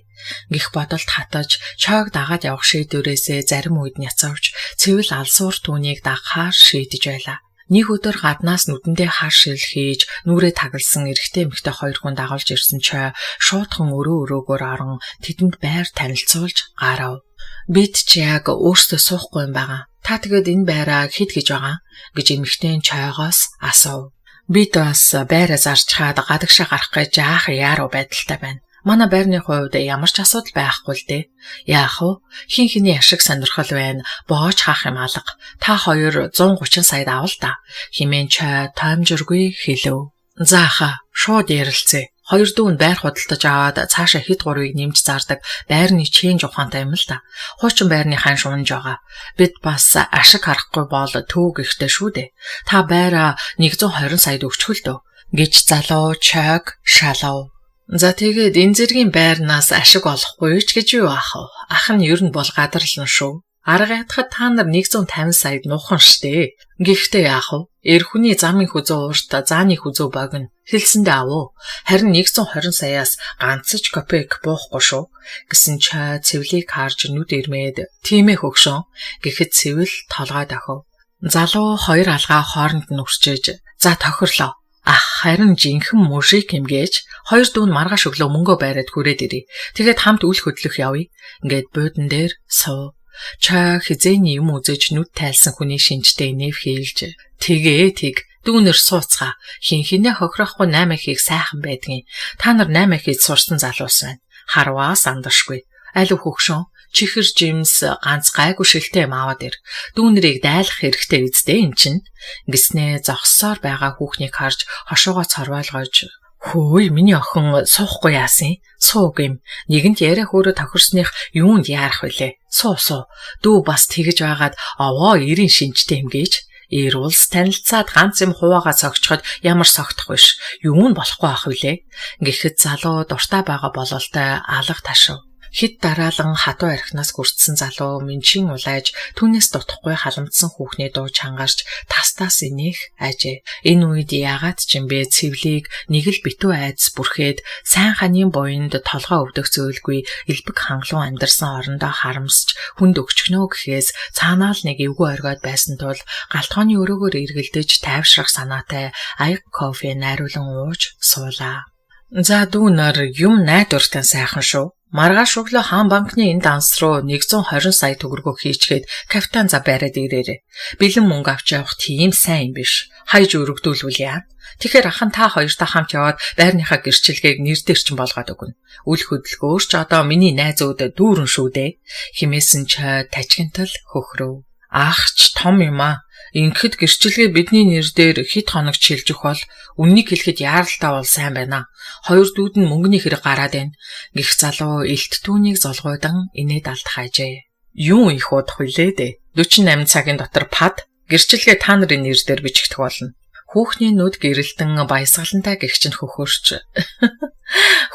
гих бодолд хатаж чойг дагаад явах шийдвэрээсээ зарим үед няцавч цэвэл алсуур түүнийг дагахаар шийдэж байлаа. Нэг өдөр гаднаас нүдэндээ хар шил хийж нүрээ тагалсан эрэгтэй эмэгтэй хоёр хүн дагуулж ирсэн чой шуудхан өрөө өрөөгөөр орон тэдэнд байр танилцуулж гарав. Бид ч яг өөрсдөө суухгүй юм байгаа. Та тэгээд энэ байраа хэд гэж байгаа гэж эмэгтэй чойгоос асуув. Бид бас байраа зарчхаад гадагшаа гарах гэж жаахан яаруу байдалтай байна. Манай байрны хувьд ямар ч асуудал байхгүй л дээ. Яах вэ? Хин хиний ашиг сонирхол байна. Боож хаах юм алга. Та хоёр 130 саяд авал та. Химэн чой тоомжиргүй хэлэв. За хаа, шууд ярилцъя. Хоёр дүү нь байр худалдаж аваад цаашаа хэд гурвыг нэмж зардаг байрны чэнж ухаантай юм л да. Хуучин байрны ханш унж байгаа. Бид бас ашиг харахгүй бол төв гихтэй шүү дээ. Та байраа 120 саяд өгчгөл дөө гэж залуу чойг шалав. За тэгээд энэ зэргийн байрнаас ашиг олохгүй ч гэж юу аах вэ? Ах нь ер нь бол гадарлан шүү. Арга ядахад та нар 150 саяд нуухан штэ. Гэхдээ яах вэ? Эр хүний замын хүзүү урт, зааны хүзүү богино. Хэлсэндээ авуу. Харин 120 саяас ганц ч копек буухгүй шүү. Гэсэн чой цэвлийг харж нүд ирмээд тийм ээ хөгшөн гэхэд цэвэл толгой дохив. Залуу хоёр алгаа хооронд нь үрчээж за тохирлоо. Ах харин жинхэнэ мужик юм гэж хоёр дүү нь маргааш өглөө мөнгөө байраад хүрээд ирье. Тэгээд хамт үл хөдлөх явъя. Ингээд буудан дээр суу. Чой хизээний юм үзэж нүд тайлсан хүний шинжтэй нэв хийлж тэгээ тэг дүүнер сууцгаа хин хинээ хохирохгүй 8 ихийг сайхан байдгийн. Та нар 8 ихэд сурсан залуус байна. Харваас андашгүй. Аль хөгшөн чихэр жимс ганц гайгүй шилтэй юм аваад ир. Дүүнэрийг дайлах хэрэгтэй үсттэй эн чинь. Гиснээ зогссоор байгаа хүүхнийг харж хошоогоо цорвойлгож хөөе миний охин суухгүй яасан? Суу гэм. Нэгэнт яриа хөөрө тохирсных юунд яарах вүлээ? Суу суу. Дүү бас тэгэж байгаад овоо эрийн шинжтэй юм гэж. Эр улс танилцаад ганц юм хуваагаа цогцоход ямар согтох биш. Юу нь болохгүй ах вүлээ? Гэхэд залуу дуртай байгаа бололтой алга ташив. Хэд дараалан хатуу архинаас гүртсэн залуу минчин улайж түүнээс дутхгүй халамдсан хүүхний дуу чангарч тас тас инех ажээ. Энэ үед яагаад ч юм бэ цэвлийг нэг л битүү айдас бүрхээд сайн ханийн буянд толгой өвдөх зөөлгүй элбэг хангалуун амьдарсан орондоо харамсч хүнд өгчгнөө гэхээс цаанаа л нэг эвгүй оргиод байсан тул галтгооны өрөөгөөр эргэлдэж тайвшрах санаатай аяг кофе найруулан ууж суулаа. За дүүнер юм найдвартай сайхан шүү. Маргааш өглөө хаан банкны энэ данс руу 120 сая төгрөгөө хийчгээд капитан за бариад ирээрэй. Бэлэн мөнгө авч явах тийм сайн юм биш. Хайж өргөдүүлвэл яа? Тэгэхээр ахан та хоёртой хамт яваад байрныхаа гэрчилгээг нэр дээр чинь болгоод өгнө. Үл хөдөлгөөр ч одоо миний найзууд дүүрэн шүү дээ. Химээсэн ч тажигнтал хөхрөв. Ах ч том юм аа. Ингэхэд гэрчилгээ бидний нэр дээр хэд хоног чилжих бол үннийг хэлэхэд яаралтай бол сайн байна. Хоёр дүүд нь мөнгөний хэрэг гараад байна. Гэх залуу элт түүнийг золгойдан инээд алдах ажээ. Юун их удах вүлээ дээ. 48 цагийн дотор пад гэрчилгээ та нарын нэр дээр бичигдэх болно. Хүүхний нүд гэрэлтэн баясгалантай гэгч нь хөхөрч.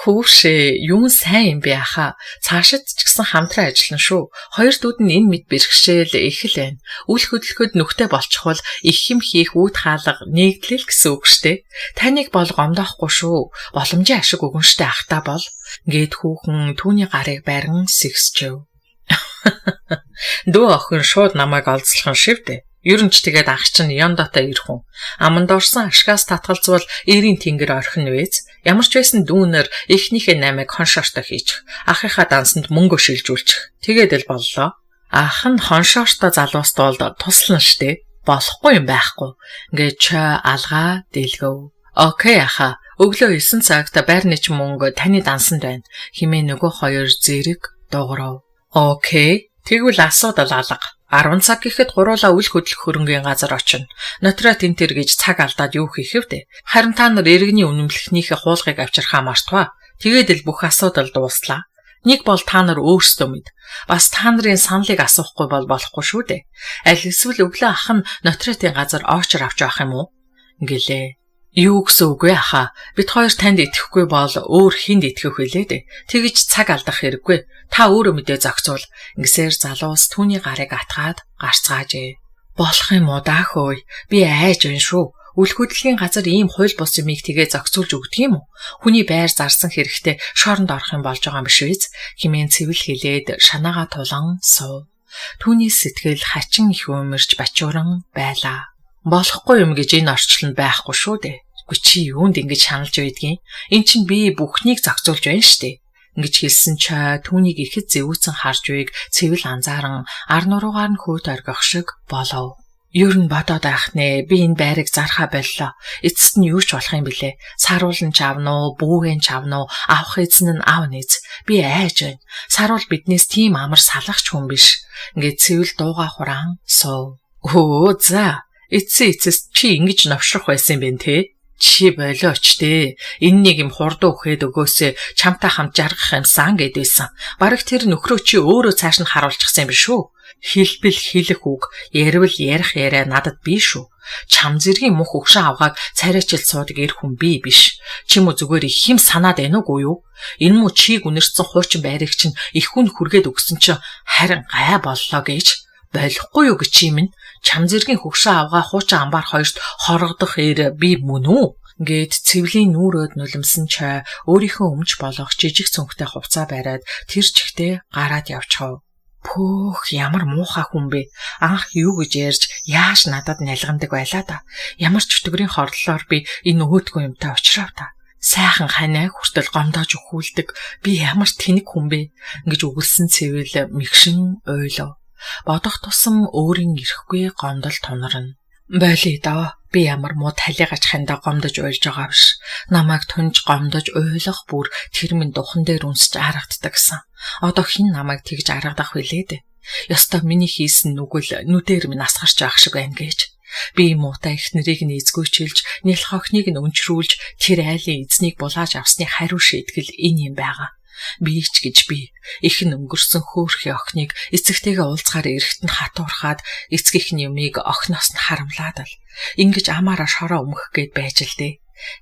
Хүүшээ, юун сайн юм бэ ахаа? Цаашид ч гэсэн хамтран ажиллана шүү. Хоёр дүүд нь энэ мэд бэрхшээл их л байна. Үл хөдлөхөд нүхтэй болчихвол их юм хийх үүд хаалга нэгдлэл гэсэн үг штэ. Таныг бол гомдоохгүй шүү. Боломжийн ашиг өгөн штэ ахтаа бол. Гээд хүүхэн түүний гарыг барин сэгсчэв. Дүү охин шууд намайг олзлох нь шивдэ. Ер нь ч тэгээд ах чинь Яндотой ирэх хүн. Аманд орсон ашгаас татгалзвал эрийн тэнгэр орхино вэз. Ямар ч байсан дүүнер эхнийхээ наймыг хоншоортой хийчих. Ахынхаа дансанд мөнгө шилжүүлчих. Тэгээд л боллоо. Ах нь хоншоортой залуус тулд туслана штэ. Болохгүй юм байхгүй. Ингээд чой алгаа дэлгэв. Окей аха. Өглөө 9 цагт байрны ч мөнгө таны дансанд байна. Химээ нөгөө хоёр зэрэг дуурав. Окей. Тэгвэл асуудал алга. 10 цаг гэхэд гуруулаа үл хөдлөх хөрөнгийн газар очино. Нотрот энэ төр гэж цаг алдаад юу хийх вэ? Харин та нар иргэний үнэмлэхнийхээ хуулгыг авчирхаа мартваа. Тэгээд л бүх асуудал дууслаа. Нэг бол та нар өөрсдөө мэд. Бас та нарын саналыг асуухгүй бол болохгүй шүү дээ. Аль эсвэл өглөө ах нь нотротын газар оочор авч явах юм уу? Гэлээ. Юу гэсэн үг вэ ахаа? Бид хоёр танд итгэхгүй бол өөр хүнд итгэх вүлээ дээ. Тэгж цаг алдах хэрэггүй. Та өөрөө мэдээ зохицуул. Ингэсээр залуус түүний гарыг атгаад гарцгаажээ. Болох юм уу даа хөөе. Би айж байна шүү. Үл хөдлөлийн газар ийм хууль бус юмыг тэгээ зохицуулж өгдөг юм уу? Хүний байр зарсан хэрэгтэй шоронд орох юм болж байгаа юм биш үү? Химэн цэвэл хилээд шанаагаа тулан суув. Түүний сэтгэл хачин их өмөрч бачууран байлаа. Болохгүй юм гэж энэ орчлонд байхгүй шүү дээ. Үгүй чи юунд ингэж шаналж байдгийг? Эн чинь би бүхнийг зохицуулж байна штэ. Ингэж хэлсэн ч түүнийг ихэд зэвүүцэн харж байг цэвэл анзааран ар нуруугаар нь хөөт оргих шиг болов. Ер нь бодоод байх нэ. Би энэ байрыг зархаа боллоо. Эцэст нь юу ч болох юм бilé. Саруул нь чавна уу, бүүгэн чавна уу, авах эзэн нь ав нэз. Би айж байна. Саруул биднээс тийм амар салгах ч хүн биш. Ингээд цэвэл дууга хураан суув. Өө за. Эцсийн эцэст чи ингэж новшрох байсан юм бэ те? Чи болооч дээ. Энэ нэг юм хурдан үхээд өгөөсөө чамтай хамт жаргах юмсан гэдээсэн. Бараг тэр нөхрөө чи өөрөө цааш нь харуулчихсан юм биш үү? Хэлбэл хэлэх үг, ярил ярих яриа надад биш шүү. Чам зэргийн мөх өгшөн авгааг царайчил суудаг эр хүн би биш. Чи мө зүгээр их юм санаад байна уугүй юу? Энэ мө чийг үнэрсэн хуучин байрыг чинь их хүн хүргээд өгсөн чинь харин гай боллоо гэж болохгүй юу гэж юм. Чам зэргийн хөгшин авгаа хуучин амбар хоёрт хорогдох эр би мөн үү? Ингээд цэвлийн нүрөөд нулимсан чай өөрийнхөө өмч болох жижиг цүнхтэй хувцаа бариад тэр чигтээ гараад явчихав. Пөөх ямар муухай хүн бэ? Анх юу гэж ярьж яаж надад налгандаг байлаа да. Ямар ч чөтгөрийн хорлолоор би энэ өөдгөө юмтай уучрав та. Сайхан ханаа хүртэл гомдоож өхүүлдэг. Би ямар тэнэг хүн бэ? Ингэж үгэлсэн цэвэл мэгшин уйлав. Бодох тусам өөрийн эрэхгүй гомдол тунарна. Болий доо. Би ямар муу талигач хандаа гомдож уйлж байгаа биш. Намайг тунж гомдож уйлах бүр тэр минь духан дээр үнсэж аргаддаг гэсэн. Одоо хэн намайг тэгж аргадах вүлээ дээ. Ёстой миний хийсэн нүгэл нүдээр минь асгарч байх шиг байна гэж. Би муутай их нарыг нь эзгүйчилж, нялх охиныг нь өнчрүүлж, тэр айлын эзнийг булааж авсны хариу шийтгэл энэ юм байгаа. Би ч гэж би их нь өнгөрсөн хөөрхий охиныг эцэгтэйгээ уулзахаар эрэхт нь хатуурхаад эцгийнх нь юмыг охиноос нь харамлаад л ингэж амаараа шороо өмгөх гээд байж л дээ.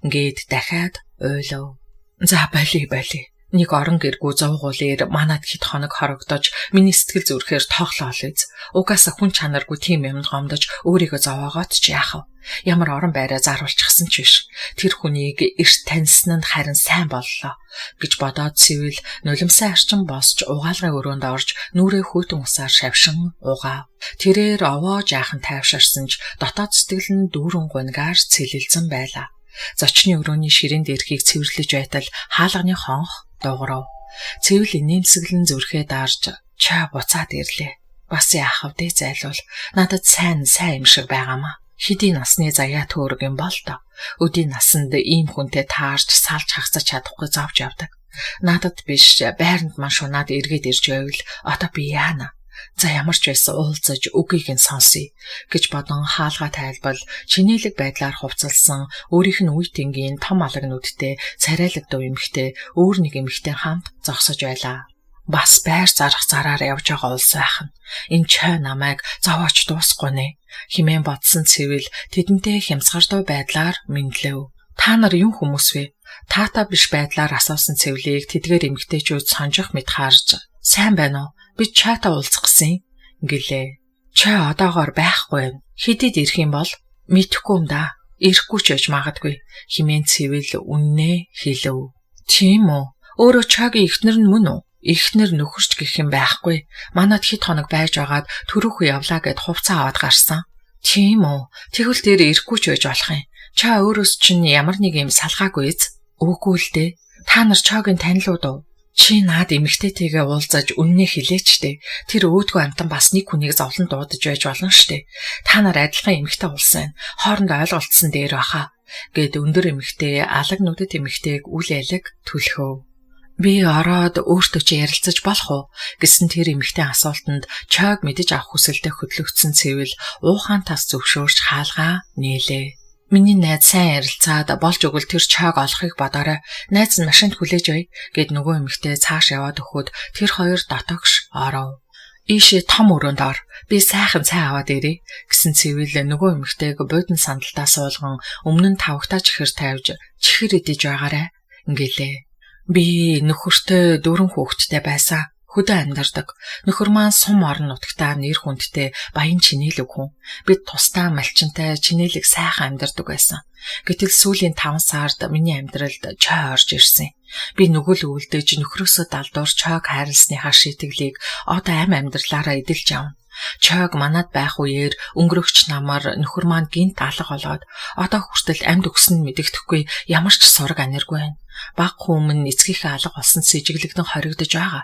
Ингээд дахиад уйлав. За боли боли. Нэг орон гэргүй зовгуулээр манад хэд хоног хорогдож миний сэтгэл зүрхээр тоглоол үз. Угаасаа хүн чанаргүй тийм юмд гомдож өөрийгөө зовоогоод ч яах вэ? Ямар орон байраа заруулчихсан ч биш. Тэр хүнийг эрт таньсан нь харин сайн боллоо гэж бодоод Цэвэл нулимсаа арчин босч угаалгын өрөөнд орж нүрээ хүйтэн усаар шавшин угаав. Тэрээр овоо жаахан тайвширсан ч дотоод сэтгэл нь дүүрэн гунгаар цэлэлзэн байлаа. Зочны өрөөний ширээн дээрхийг цэвэрлэж байтал хаалганы хонх дуугарав. Цэвэл инээмсэглэн зүрхээ дарж чаа буцаад ирлээ. Бас яах вэ зайлуул. Надад сайн сайн юм шиг байгаамаа. Хэдий насны заяа төөрөг юм бол доо. Өдийн насанд ийм хүнтэй таарч салж хагцаж чадахгүй зовж явдаг. Надад биш байранд ман шунаад эргээд ирж байвал одоо би яана. За ямар ч байсан уулзаж үгийг нь сонсъё гэж бодон хаалгаа тайлбал чинэлэг байдлаар хувцалсан өөрийнх нь үе тэнгийн том алаг нүдтэй царайлаг дуу эмэгтэй өөр нэг эмэгтэй хамт зогсож байлаа. Бас байр зарах зараар явж байгаа улс байх нь. Энэ чой намайг зовооч дуусахгүй нэ хэмээн бодсон Цэвэл тэдэнтэй хямсгардуу байдлаар мэндлэв. Та нар юм хүмүүс вэ? Таата биш байдлаар асуусан Цэвлийг тэдгээр эмэгтэйчүүд сонжих мэт харж сайн байна уу? Би чайтай уулзах гэсэн гэлээ. Чай одоогоор байхгүй байна. Хэдийд ирэх юм бол мэдэхгүй юм да. Ирэхгүй ч байж магадгүй хэмээн Цэвэл үннээ хэлэв. Тийм үү? Өөрөө чагийн эхнэр нь мөн үү? Эхнэр нөхөрч гэх юм байхгүй. Манад хэд хоног байж байгаад төрөөхөө явлаа гэд хувцас аваад гарсан. Тийм үү? Тэгвэл тэр ирэхгүй ч байж болох юм. Чаа өөрөөс чинь ямар нэг юм салгаагүй эз? Үгүй л дээ. Та нар чагийн танилуд уу? Чи наад эмэгтэйтэйгээ уулзаж үннээ хэлээч дээ. Тэр өөдгөө амтан бас нэг хүнийг зовлон дуудаж байж болно штэ. Та нар адилхан эмэгтэй уулсан. Хоорондоо ойлголцсон дээр баха. Гэд өндөр эмэгтэй алаг нүдэт эмэгтэйг үл алиг түлхөв. Би ороод өөртөө чи ярилцаж болох уу гэсэн тэр эмэгтэй асуултанд чойг мэдэж авах хүсэлтэд хөдлөгдсөн Цэвэл уухаан тас зөвшөөрч хаалгаа нээлээ. Миний найз сайн ярилцаад болж өгвөл тэр чойг олохыг бодоорой. Найз нь машинд хүлээж бай гэд нөгөө эмэгтэй цааш яваад өгөхөд тэр хоёр дотогш оров. Ийшээ том өрөөнд ор. Би сайхан цай аваад ирье гэсэн Цэвэл нөгөө эмэгтэйг буудан сандалдаа суулган өмнө нь тавагтаа чихэр тавьж чихэр идэж байгаарай гэлээ. Би нөхөртэй 4 хүүхэдтэй байсан. Хөдөө амьдардаг. Нөхөр маань сум орон нутагтаа нэр хүндтэй баян чинээлэг хүн. Бид тусдаа малчинтай чинээлэг сайхан амьдардаг байсан. Гэтэл сүүлийн 5 сард миний амьдралд чой орж ирсэн. Би нүгэл үлдээж нөхрөөсөө далдуур чойг хайрласныхаа шийтгэлийг одоо амь амьдралаараа эдэлж явна. Чойг манад байх үеэр өнгөрөгч намар нөхөр маань гинт алга болоод одоо хүртэл амьд өгсөн нь мэдэгдэхгүй ямар ч сураг аниргүй байна. Баг хүмүүн эцгийнхээ алга болсон сэжиглэгдэн хоригдож байгаа.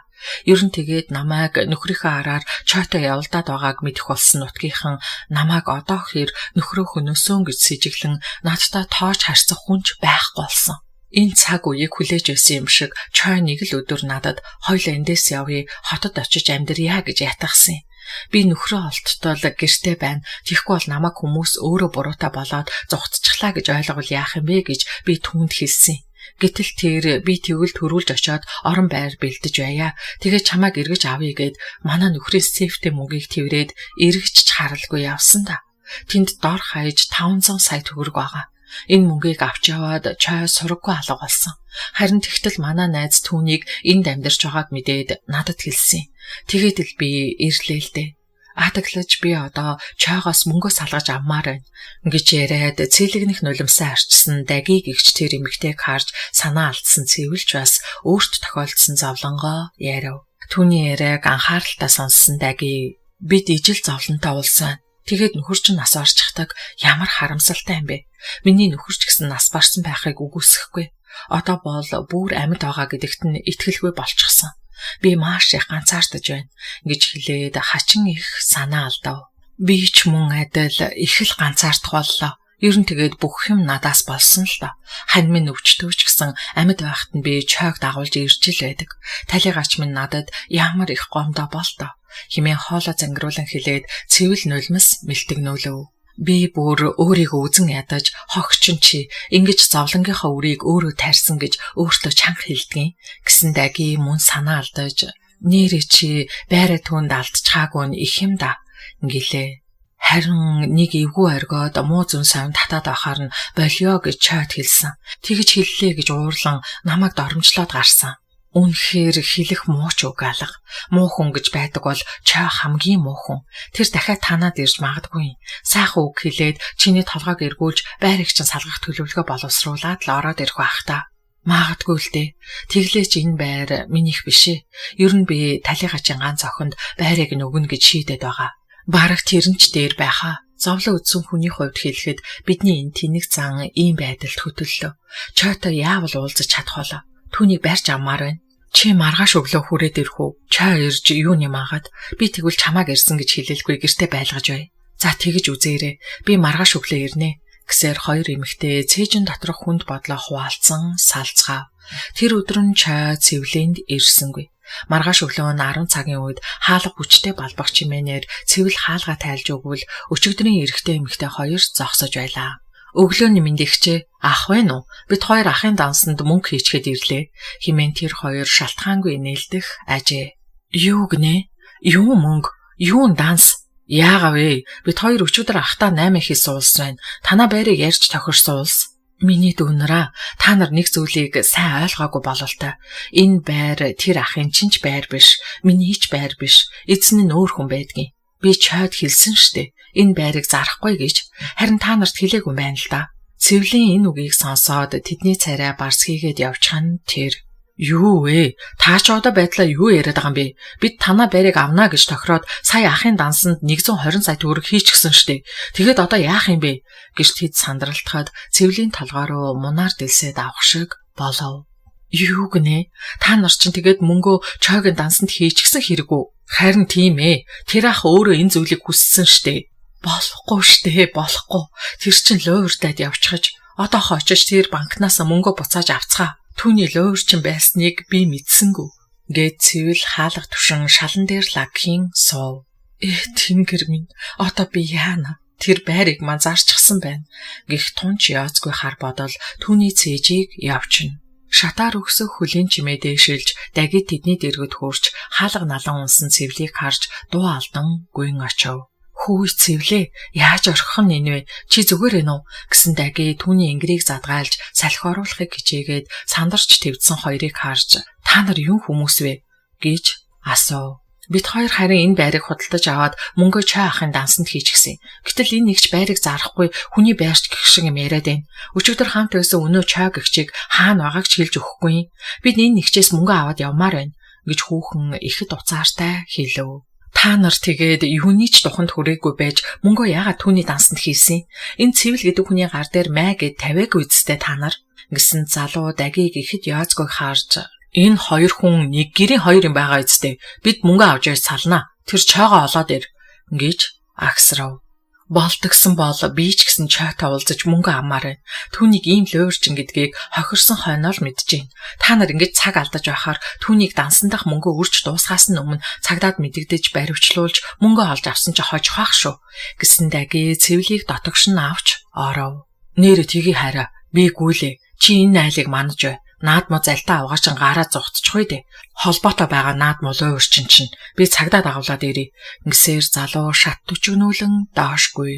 Ер нь тэгээд намайг нөхрийнхээ араар чойтой явалдаад байгааг мэдэх болсон нутгийнхан намайг одоо хэр нөхрөө хөнөөсөн гэж сэжиглэн надтай тоож харьцах хүнч байхгүй болсон. Энэ цаг үеийг хүлээж байсан юм шиг чой нэг л өдөр надад хоёул эндээс явъя хотод очиж амьдрья гэж ятгасан юм. Би нөхрөө олдтол гэрте байна. Тэгэхгүй бол намайг хүмүүс өөрөө буруутай болоод зугтчихлаа гэж ойлговол яах юм бэ гэж би түүнд хэлсэн. Гэтэл тэр би тэгвэл төрүүлж очиод орон байр бэлдэж байя. Тэгээ чамайг эргэж авъя гэд манай нөхрийн сейфтэй мөнгийг тэрврээд эргэж ч харалгүй явсан да. Тэнд дор хаяж 500 сая төгрөг байгаа. Энэ мөнгийг авч яваад чой сураггүй алга болсон. Харин тэгтэл манай найз түүнийг энд амьдарч байгааг мэдээд надад хэлсэн. Тэгээд л би ирлээ л дээ. Атаглаж би одоо чойгоос мөнгөө салгаж авмаар байна гэж яриад цэлэгнэх нулимсаа арчсан дагийг игч тэр эмэгтэйг харж санаа алдсан цэвэлж бас өөрт тохиолдсон зовлонгоо яриав. Түүний яриаг анхааралтай сонссон даги бид ижил зовлонтой уулсан. Тэгээд нөхөр чинь нас орчихдаг ямар харамсалтай юм бэ? Миний нөхөр ч гэсэн нас барсан байхыг үгүйсэхгүй. Одоо бол бүр амьд байгаа гэдэгт нь итгэлгүй болчихсон. Би маш их ганцаардаж байна гэж хэлээд хачин их санаа алдав. Би ч мөн адил их л ганцаардах боллоо. Ер нь тэгээд бүх юм надаас болсон л доо. Хань минь өвчтөв ч гэсэн амьд байхад нь би чойг дагуулж ирж л байдаг. Талигач минь надад ямар их гомдоо болдоо хэмээн хоолой зангируулан хэлээд цэвэл нулимс мэлтэгнүүлв. Би бүр өөрийгөө үзен ядаж хогчин чи ингэж зовлонгийнхаа үрийг өөрөө тайрсан гэж өөртөө чанга хэлдгийн гэсэн даги мөн санаа алдаж нэрээ чи байраа түүнд алдчихаагүй нь их юм да гэлээ. Харин нэг эвгүй оргиод муу зүүн совин татаад байхаар нь болио гэж чойт хэлсэн. Тэгж хэллээ гэж уурлан намайг доромжлоод гарсан. Үнэхээр хэлэх муу ч үг алга. Муу хүн гэж байдаг бол чой хамгийн муу хүн. Тэр дахиад танаад ирж магадгүй. Сайхан үг хэлээд чиний толгойг эргүүлж байрыг чинь салгах төлөвлөгөө боловсруулад л ороод ирэх байх та. Магадгүй л дээ. Тэглээч энэ байр минийх биш ээ. Ер нь би талигаачин ганц охинд байрыг нь өгнө гэж шийдээд байгаа. Бараг тэр нь ч дээр байхаа. Зовлон үзсэн хүний хувьд хэлэхэд бидний энэ тэнэг зан ийм байдалд хөтөллөө. Чойтой яавал уулзаж чадах болоо. Түүнийг барьж авмаар байна. Чи маргааш өглөө хүрээд ирэх үү? Чой ирж юу нэмаагаад би тэгвэл чамааг ирсэн гэж хэлэлгүй гэртээ байлгаж бай. За тэгэж үзээрэй. Би маргааш өглөө ирнэ. Гэсээр хоёр эмэгтэй цээжин доторх хүнд бодлоо хуваалцсан салцгаав. Тэр өдөр нь чой цэвлэнд ирсэнгүй. Маргааш өглөө нь 10 цагийн үед хаалга хүчтэй балбах чимээнээр цэвэл хаалга тайлж өгвөл өчигдрийн эрэгтэй эмэгтэй хоёр зогсож байлаа. Өглөөний мэндэгчээ ах вэ нү? Бид хоёр ахын дансанд мөнгө хийчгээд ирлээ. Химэн тэр хоёр шалтгаангүй нээлдэх ажээ. Юу гинэ? Юу мөнгө? Юун данс? Яагаа вэ? Бид хоёр өчигдөр ахтаа 8 их суулсан байна. Танаа байрыг ярьж тохирсон улс. Миний дүүнраа та нар нэг зүйлийг сайн ойлгоогүй бололтой. Энэ байр тэр ахын чинь ч байр биш, миний ч байр биш. Эзэн нь өөр хүн байдгийн. Би чойд хэлсэн штэ. Энэ байрыг зарахгүй гэж. Харин та нарт хэлээгүй юм байна л да. Цэвлийн энэ үгийг сонсоод тэдний царай барс хийгээд явчих нь тэр. Юу вэ? Та ч одоо байдлаа юу яриад байгаа юм бэ? Бид танаа байрыг авна гэж тохироод сая ахын дансанд 120 сая төгрөг хийчихсэн штэ. Тэгэхэд одоо яах юм бэ? гэж тэд сандралтахад цэвлийн толгой руу мунаар дэлсээд авах шиг болов. Юу гинэ? Та нар чинь тэгээд мөнгөө чойгийн дансанд хийчихсэн хэрэг үү? Харин тийм ээ. Тэр ах өөрөө энэ зүйлийг хүссэн штэ. Болохгүй штэ, болохгүй. Тэр чинь луйвартаад явчихаж одоо очиж тэр банкнаас мөнгөө буцааж авцгаа. Түүний луйварчин байсныг би мэдсэнгүү. Гээд цэвэл хаалга түшин шалан дээр лагхийн суув. Тэнгэр минь одоо би яана? Тэр байрыг ман зарчихсан байна. Гэх тунч яоцгүй хар бодол түүний цээжийг явчихна. Шатаар өгсөх хөлийн чимээ дээшилж дагид тэдний дэргэд хурж хаалга налан унсан цэвлийг харж дуу алдан гүйн очив. Хүү цэвлээ яаж орхих нь энэ вэ? Чи зүгээр ээ нү гэсэн даги түүний ингэрийг задгаалж салхи оруулахыг хичээгээд сандарч твдсэн хоёрыг харж та нар юун хүмүүс вэ гэж асуув. Бид хоёр харин энэ байрыг худалдаж аваад мөнгөө чой ахын дансанд хийчихсэн. Гэтэл энэ нэгч байрыг зарахгүй хүний байрч гэх шиг юм яриад байна. Өчигдөр хамт байсан өнөө чой гэгчийг хаана байгааг ч хэлж өгөхгүй. Бид энэ нэгчээс мөнгө аваад явмаар байна гэж хүүхэн ихэд уцаартай хэлв. Та нар тэгээд юуны ч духанд хүрээгүй байж мөнгөө яагаад түүний дансанд хийсэн? Энэ цэвэл гэдэг хүний гар дээр маа гэд тавиагүй үсттэй та нар гэсэн залуу дагийг ихэд яазгүй харж энэ хоёр хүн нэг гэрийн хоёр юм байгаа үсттэй. Бид мөнгө авч яаж салнаа. Тэр чойгоо олоод ир гэж агсрав. Болдгсон бол би ч гэсэн чойтой уулзаж мөнгө авмаар байна. Түүнийг ийм луйварчин гэдгийг хохирсон хойноо л мэдэж байна. Та нар ингэж цаг алдаж байхаар түүнийг дансандах мөнгө үрж дуусгаас нь өмнө цагдаад мэдэгдэж баривчлуулж мөнгө олж авсан чи хожих байх шүү гэсэн даги цэвлийг дотогш нь авч оров. Нэрэ тгий хараа. Би гүйлээ. Чи энэ айлыг манаж бай. Наад муу залтаа авгаачин гараа зугтчихгүй дээ. Холбоотой байгаа наад муу луйварчин чинь би цагдаа дагуулад ирье. Ингэсээр залуу шат төчгнүүлэн доошгүй.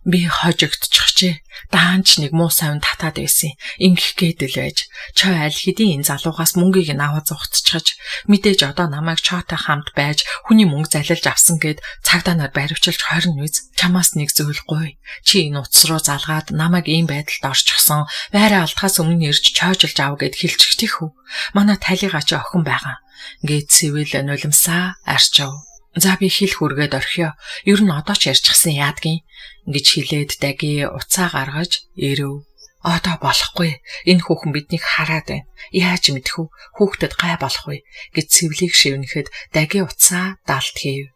Би хожигдчихжээ. Даанч нэг муу сайн татаад байсан. Ингэх гээд л байж. Чой аль хэдийн энэ залуугаас мөнгийг нь аваад зугтчихаж мэдээж одоо намайг чойтой хамт байж хүний мөнгө залилж авсан гэд цагдаа нар баривчилж хорно үз. Чамаас нэг зүйл гуй. Чи энэ утас руу залгаад намайг ийм байдалд орчихсон. Байраа алдахаас өмнө ирж чойжилж ав гэд хэлчихтих үү? Манай талигаа чи охин байгаа. Ингээд цэвэл нулимсаа арчив. За би хэл хүргээд орхио. Ер нь одоо ч ярьчихсан яадгийн гэж хэлээд даги уцаа гаргаж ирэв. Одоо болохгүй. Энэ хүүхэн биднийг хараад байна. Яаж мэдэх вэ? Хүүхдэд гай болох вэ гэж цэвлийг шивнэхэд даги уцаа далд хийв.